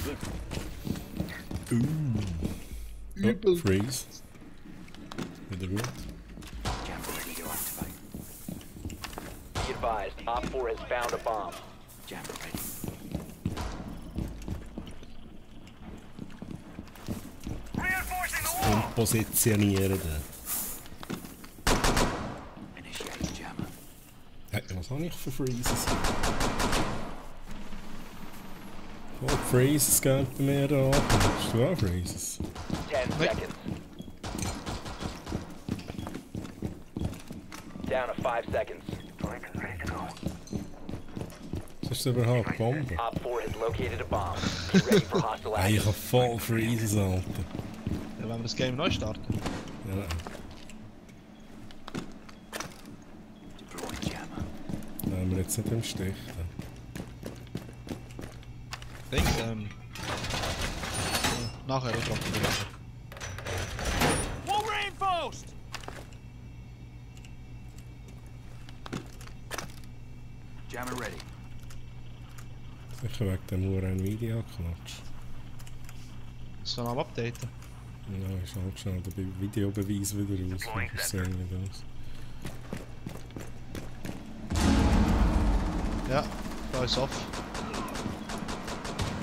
Oh, freeze. Wieder gut. Jammer ready to activate. Be advised, Op 4 has found a bomb. Jammer ready. Reinforcing the wall! Und positionieren. Initiate jammer. Hey, was habe ich für Freezes? Oh, Freezes gehen bei mir da. Hast du auch Freezes? 10 seconds. Down to 5 seconds. Ready to go. Was ist das überhaupt? Bombe? Op 4 has located a bomb. Be ready for hostile Hey, ich action. habe voll Freezes, Alter. Ja, wenn wir das Game neu starten. Ja, Deploying jammer. nehmen wir jetzt nicht im Stich. Dings, nachher droppen wir das. Wall reinforced! Jammer ready. Sicher wegen dem Uhr ein Video klatsch. Sollen wir am updaten? Ja, ich halt schnell den Videobeweis wieder raus. Ich sehe nicht aus. Ja, da ist off.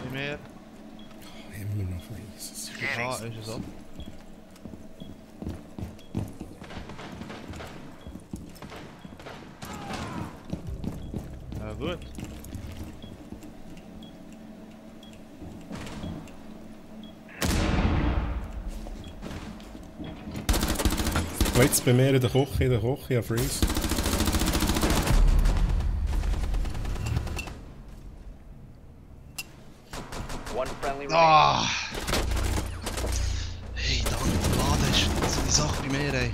Nicht mehr. Immer noch Freezes. Ah, ist es off. Ja gut. Jetzt bei mir in der Küche, ja Freeze. One friendly remaining. Ah! Hey, da unten der Laden ist. Das sind die Sachen bei mir, ey.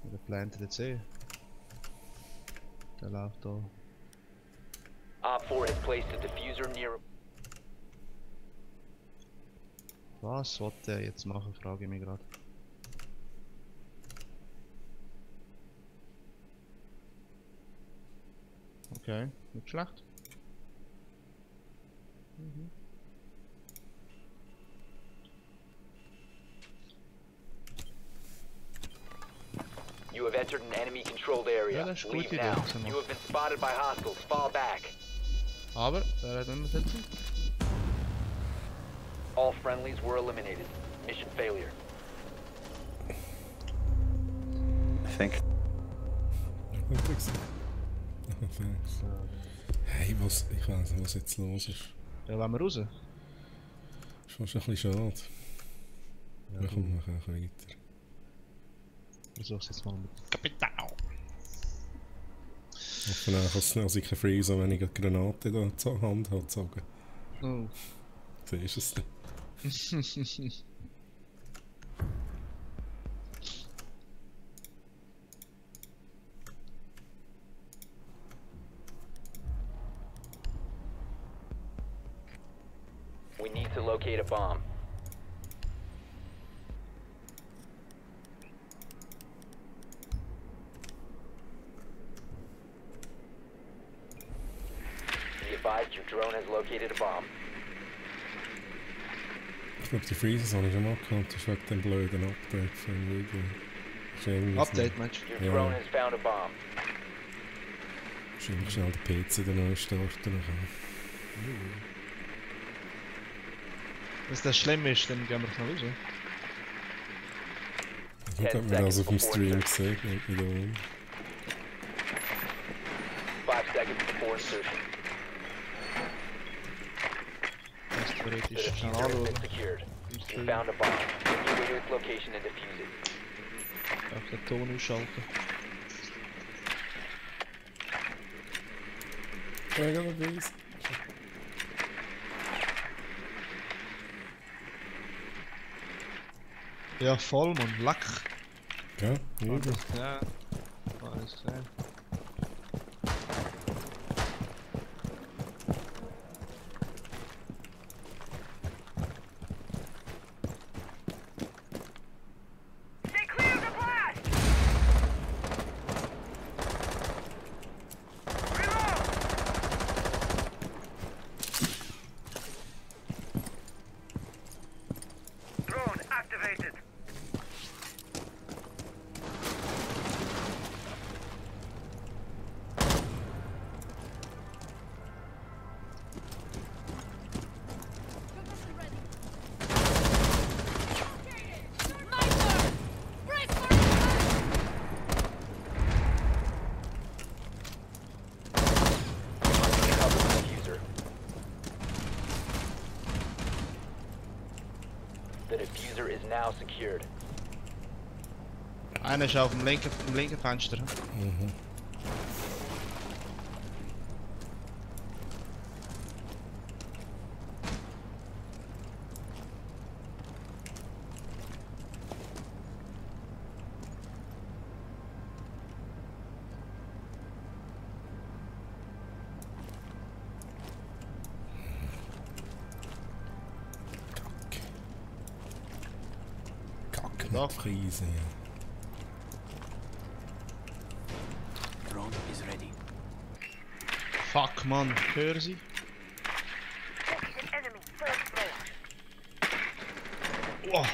Der plantet jetzt eh. Der läuft da. Op 4 has placed a diffuser near. Was will der jetzt machen, frage ich mich gerade. Okay, nicht schlecht. You have entered an enemy-controlled area. Ja, das ist eine Leave gute now. Idee, das machen. You have been spotted by hostiles. Fall back. Aber, wer hat immer sitzen? All friendlies were eliminated. Mission failure. I think. Gut gesagt. Oh, thanks. Hey, was, ich weiss nicht, was jetzt los ist. Ja, wollen wir raus? Ist fast ein bisschen schade. Ja, Wir kommen nachher weiter. Ich versuch's jetzt mal mit Kapital. Hoffentlich kann es keine Freeze, wenn ich eine Granate da zur Hand habe gezogen. Oh. So ist es dann. We need to locate a bomb. Be advised your drone has located a bomb. Ich glaube, die Freezes habe ich schon mal gehabt, das ist wegen dem blöden Update für ein Video. Ist irgendwie Update, Mensch. Your Yeah. drone has found a bomb. Wahrscheinlich schnell den PC den neu starten. Wenn das schlimm ist, dann gehen wir noch raus. Ich habe mir das auf dem Stream gesehen, nimmt mich da um. 5 seconds before insertion. Das The theoretisch schnell diffuser has anschauen. been secured. You found a bomb. Secure its location and defuse it. Auf den Ton ausschalten. Regular bees. Ja, voll, man. Lack. Ja, übel. Ja. Alles klar. Stay clear of the blast! Reload! Drone activated. Cover the diffuser. The diffuser is now secured. Einer ist auf dem linken Fenster. Mhm. Kack Doch. mit Friese. Drone is ready. Fuck, man. Hör sie. An enemy, first floor. Oh.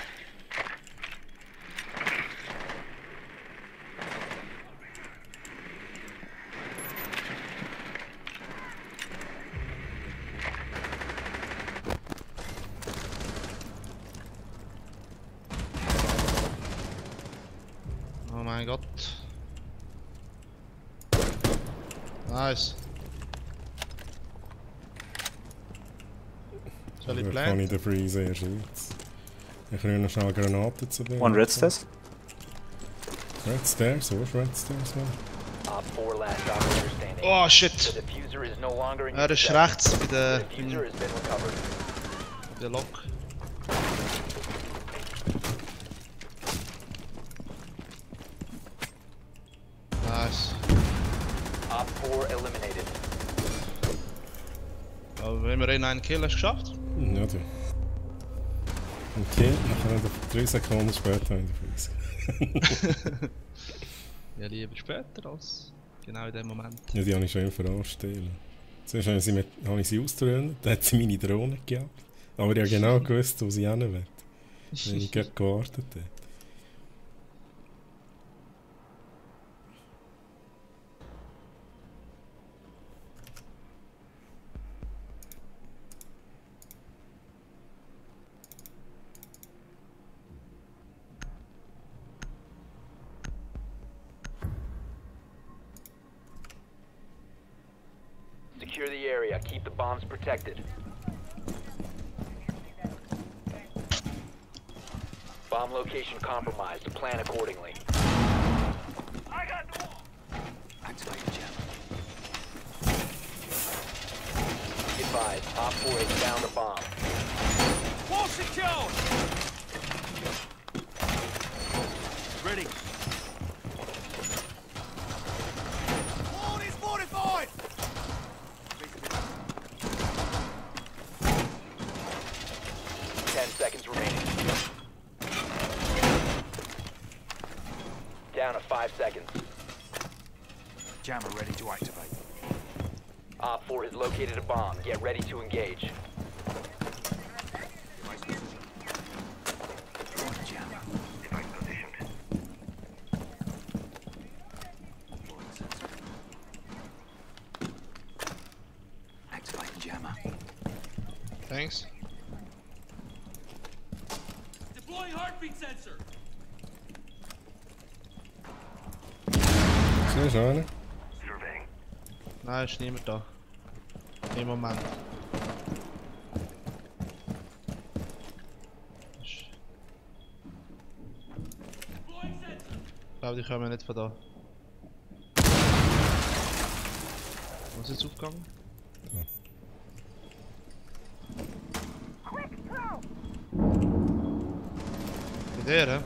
Oh mein Gott. Nice. Soll ich Dann kann planen? ich den Freeze erst jetzt. Ich kann noch schnell Granaten zu nehmen. One red stairs. Red Stairs, wo ist Red Stairs, man? Op 4 last operator standing. Oh The shit! diffuser is no longer in Ja, your das ist possession. rechts bei The der, diffuser has been recovered. der Lok. Nice. Op 4 eliminated. Aber wenn wir einen Kill hast geschafft? Ja, du. Okay, nachher 3 Sekunden später in der Freeze. Ja, lieber später als genau in dem Moment. Ja, die habe ich schön veranstaltet. Zuerst habe ich sie ausgetrönt, dann hat sie meine Drohne gehabt. Aber ich habe genau gewusst, wo sie hin will. Wenn ich gerade gewartet habe. Secure the area. Keep the bombs protected. Bomb location compromised. Plan accordingly. I got the wall. Activate the jammer. Be advised, Op 4 has found a bomb. Wall secured! Ready. Wall is fortified! 10 seconds remaining. Down to 5 seconds. Jammer ready to activate. Op Op 4 has located a bomb. Get ready to engage. Device positioned. Activating jammer. Thanks. Deploying heartbeat sensor. Siehst du einen? Surveying. Nein, ist niemand da. Im Moment. Ich glaube, die kommen nicht von da. Was ist jetzt aufgegangen? Bei der, hä?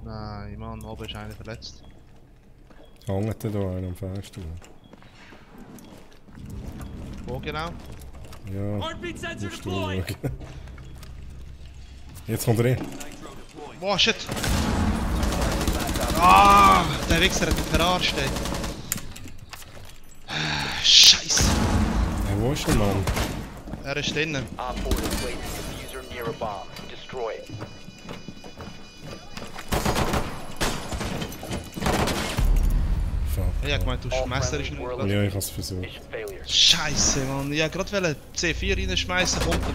Nein, Mann, oben ist einer verletzt. Hängt da einer am Fenster? Wo genau? Ja, Heartbeat sensor musst du deployed. schauen. Jetzt kommt er rein. Nitro deployed. Boah, shit! Ah, der Wichser hat mich verarscht, ey. Scheiße! Hey, wo ist der Mann? Er ist drinnen. Op 4 is placing a diffuser near a bomb. Destroy it. Fuck. Ich hab gemeint, das Messer ist nur. Ja, ich hab's versucht. Mission failure. Scheiße, Mann. Ich wollte gerade C4 reinschmeißen, kommt er.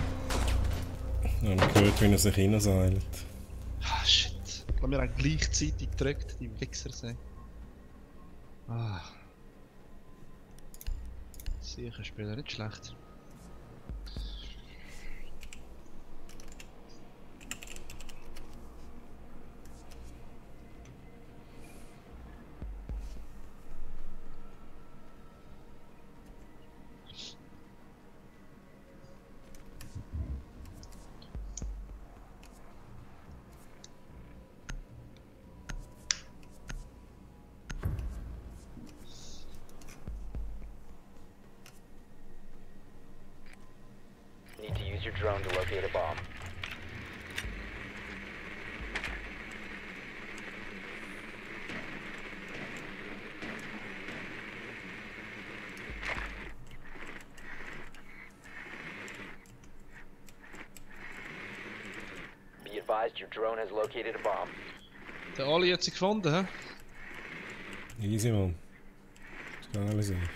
Ja, man hört, wie er sich hineinseilt. Ah, shit. Ich glaube, wir haben gleichzeitig gedrückt, die Wichser sind. Ah. Sicher Spieler, nicht schlecht. Need to use your drone to locate a bomb. Be advised your drone has located a bomb. Der Ali hat sie gefunden, hä? Easy, Mann. Das kann alles sein.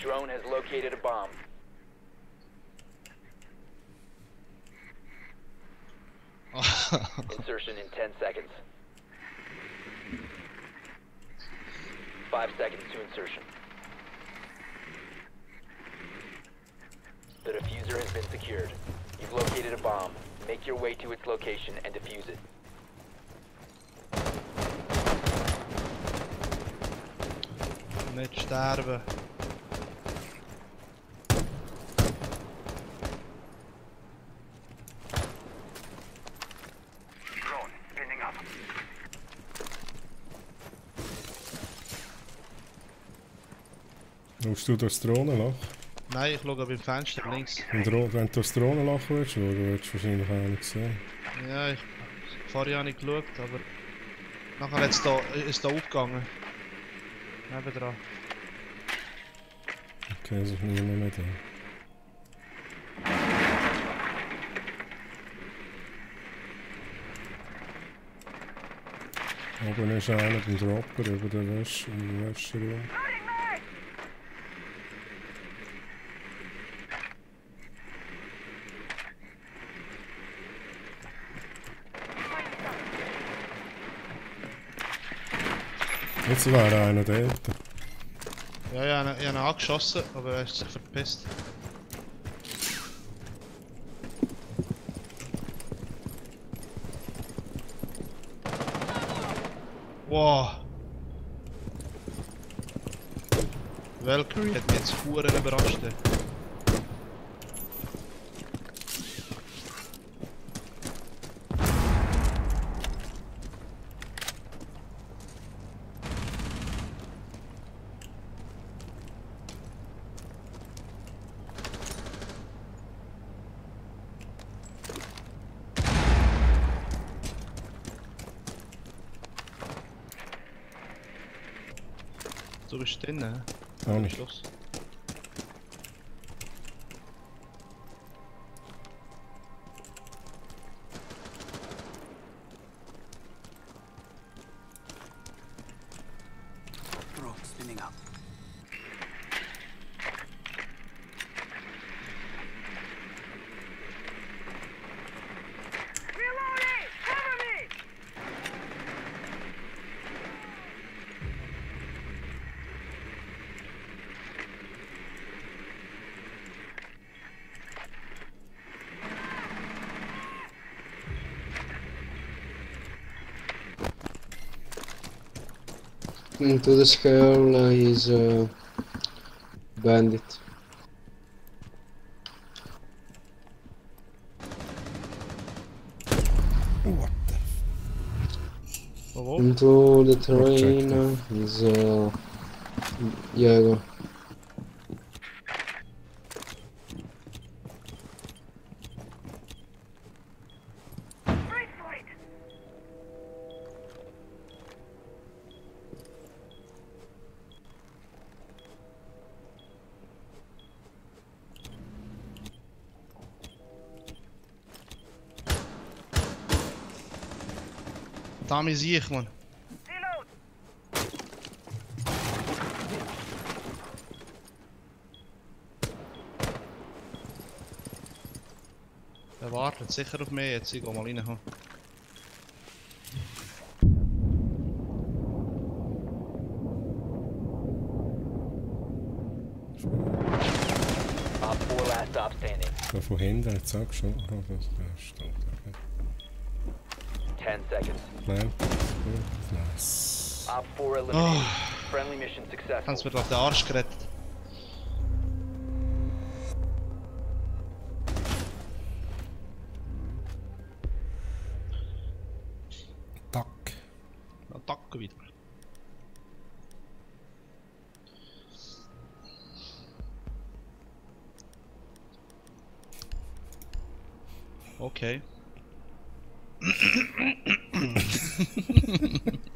Drone has located a bomb. Insertion in 10 seconds. 5 seconds to insertion. The diffuser has been secured. You've located a bomb. Make your way to its location and defuse it. Nicht sterben. Drone spinning up. Schaust du durchs Drohnenloch? Nein, ich schaue beim Fenster links. Wenn du durchs Drohnenloch willst, würdest du wahrscheinlich auch nicht sehen. Ja, ich vorher habe nicht geschaut, aber nachher ist es da aufgegangen. Nebendran. Okay, es ist niemand mehr da. Oben ist einer beim Dropper über den Wäscheraum. Loading mag! Jetzt wäre einer dort. Ja, ich habe ihn angeschossen, aber er ist sich verpisst. Wow! Valkyrie hat mich jetzt verdammt überrascht. Du bist drinnen. Auch nicht. Schluss. Bro, spinning up. Reloading! Cover me! Into the skull is bandit. What the Wo? Into the terrain is Jaeger. Wait for it! Tommy sehe ich, man. Reload! Der wartet sicher auf mich jetzt. Ich geh mal rein. Op 4 last stop standing. Da von hinten jetzt auch schon. Oh, das stimmt. Okay. 10 seconds. Nein. Gut. Nice. Op 4 eliminated. Friendly mission successful. Hans wird auf den Arsch gerettet. Tack. Attacke wieder. Okay.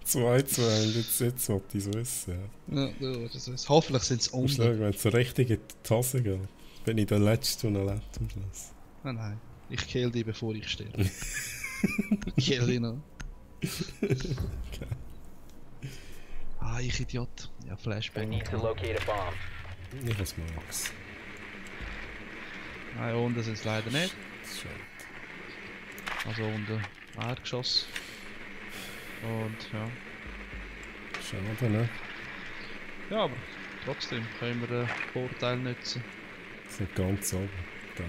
2-2 und jetzt wollte ich es wissen. Ja. Ja, du, das ist, hoffentlich sind es Musst unten. schauen, wenn es so richtig in die Hose geht, bin ich der Letzte, der lebt am Schluss. Nein, nein. Ich kill dich, bevor ich sterbe. Ich kill dich noch. Okay. Ah, ich Idiot. Ja, You Flashbang. need to locate a bomb. Nicht was mag's. Nein, unten sind es leider nicht. Das ist schade. Also unten Erdgeschoss. Und ja. Schade, ne? Ja, aber trotzdem können wir den Vorteil nutzen. Sind ganz oben. Geil.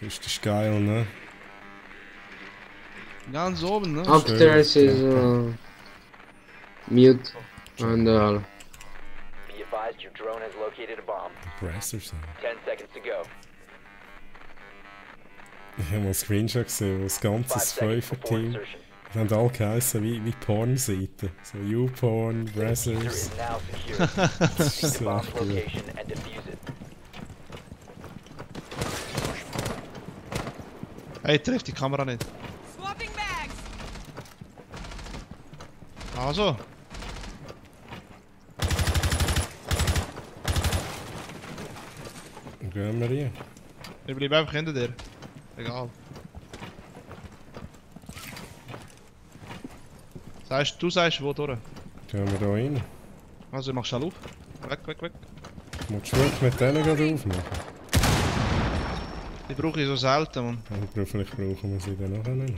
Das ist geil, ne? Ganz oben, ne? Upstairs is mute and Be advised your drone has located a bomb. Compressors. 10 seconds to go. Ich habe mal einen Screenshot gesehen, wo das 5 ganze seconds before Fünfer-Team insertion. die haben alle geheissen wie Pornseiten. So YouPorn, The diffuser Brazzers. is now secure. Das Proceed ist to so bomb's echt gut. location and defuse it. Hey, trifft die Kamera nicht. Swapping bags. Also. Dann gehen wir hier. Ich bleibe einfach hinter dir. Egal. Du sagst wo durch. Gehen wir da rein. Also mach schnell auf. Weg. Musst du wirklich mit denen gerade aufmachen? Die brauche ich so selten, man. Oder vielleicht brauchen wir sie dann nachher nicht.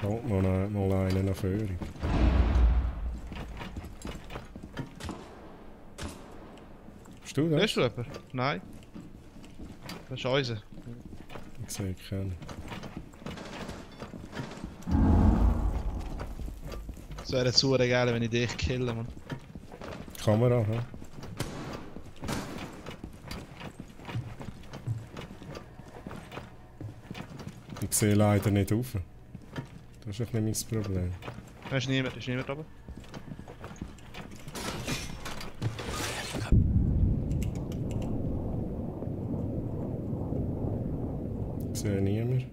Halt mal einen nach Führung. Bist du das? Bist du jemand? Nein. Das ist unser. Ich sehe keinen. Es wäre jetzt super geil, wenn ich dich kille, man. Kamera, hä? Ich sehe leider nicht rauf. Das ist ein bisschen mein Problem. Da ist niemand oben. Ich sehe niemand.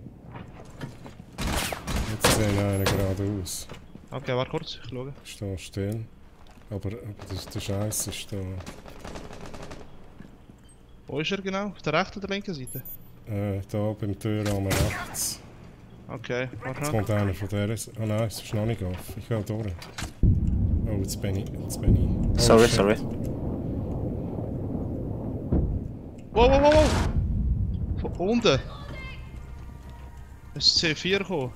Jetzt sehe ich einen geradeaus. Okay, warte kurz, ich schaue. Ist da stehen. Aber der Scheiß ist da. Wo ist er genau? Auf der rechten oder linken Seite? Da beim Türrahmen rechts. Okay, Jetzt warte. kommt einer von der. Oh nein, es ist noch nicht auf. Ich gehe durch. Oh, jetzt bin ich. Oh, Sorry, shit. sorry. Wow! Von unten! Es ist C4 gekommen.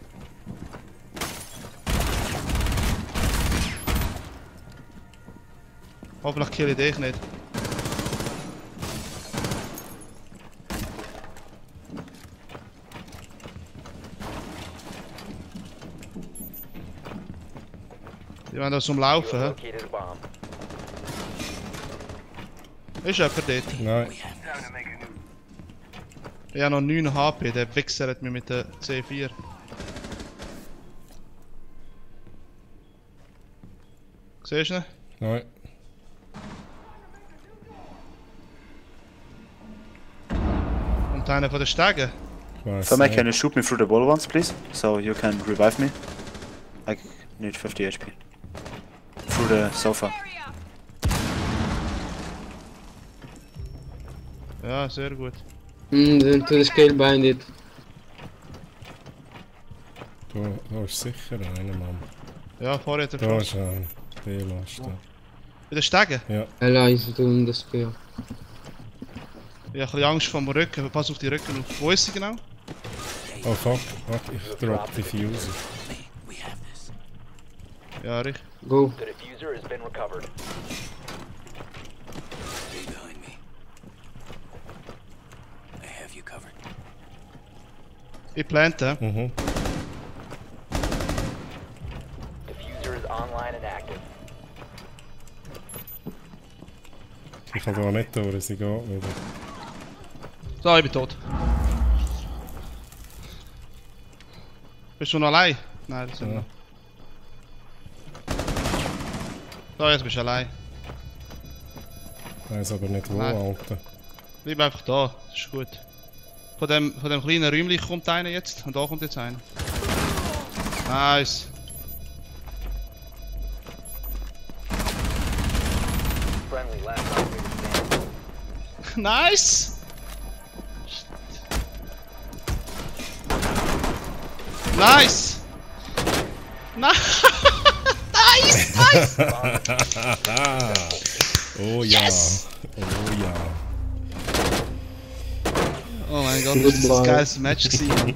Hoffentlich kill ich dich nicht. Die wollen das umlaufen, hä? Located a bomb. Ist jemand dort? Nein, Time to make a new. Ich habe noch 9 HP, der Wichser hat mich mit der C4. Siehst du ihn? nein. Und einer von den Stegen. Ich weiss Firma, nicht. can you shoot me through the wall once, please? So you can revive me. I need 50 HP. Through the sofa. Ja, sehr gut. Then to the scale bind it. Da ist sicher einer, Mann. Ja, vorher hat er Da geschossen. ist einer. Der lässt da. Bei den Stegen? Ella is doing the scale. Ich habe ein bisschen Angst vor dem Rücken, pass auf die Rücken auf. Wo ist sie genau? Oh fuck, warte, ich drop die Fuse. We have this. Ja, richtig. Go. The diffuser has been recovered. Stay behind me. I have you covered. Ich plante. Mhm. Diffuser is online and active. Ich kann da nicht durch, sie geht wieder. So, ich bin tot. Bist du noch allein? Nein, das ist Ja. noch. So, jetzt bist du allein. Ich weiss aber nicht wo, Nein. Alter. Bleib einfach da, das ist gut. Von dem kleinen Räumchen kommt einer jetzt und da kommt jetzt einer. Nice. Friendly last operator standing. Nice! Nice! Nice! Nice! Oh ja. Yes! Oh ja. Oh mein Gott, das ist ein geiles Match gewesen, Mann.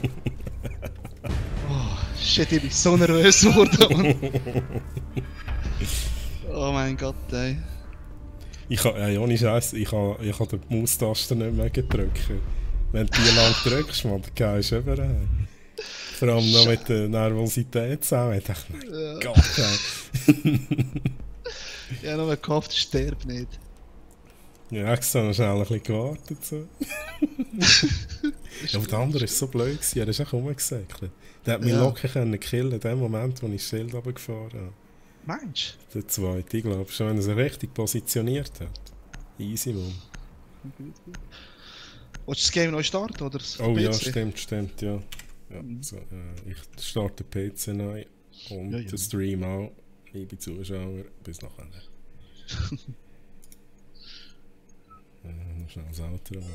Oh, shit, ich bin so nervös geworden, Mann. Oh mein Gott, ey. Ich kann, ja, ohne Scheiß, ich kann die Maustaste nicht mehr drücken. Wenn du die lang drückst, man, dann gehst du überall. Vor allem noch mit der Nervosität zusammen. Ich dachte, mein Gott, ey. Ich habe nur gehofft, sterb nicht. Ja, extra noch schnell ein bisschen gewartet. So. Ja, aber der andere war so blöd, er ist auch rumgesäckelt. Der hat mich locker killen können in dem Moment, wo ich das Schild runtergefahren habe. Meinst du? Der zweite, ich glaube schon, wenn er sich richtig positioniert hat. Easy, Mann. Willst du das Game neu starten, oder? Oh ja, PC? stimmt, ja. Ja, so, ich starte den PC neu und den Stream auch. Liebe Zuschauer, bis nachher. Noch schnell das Outro machen.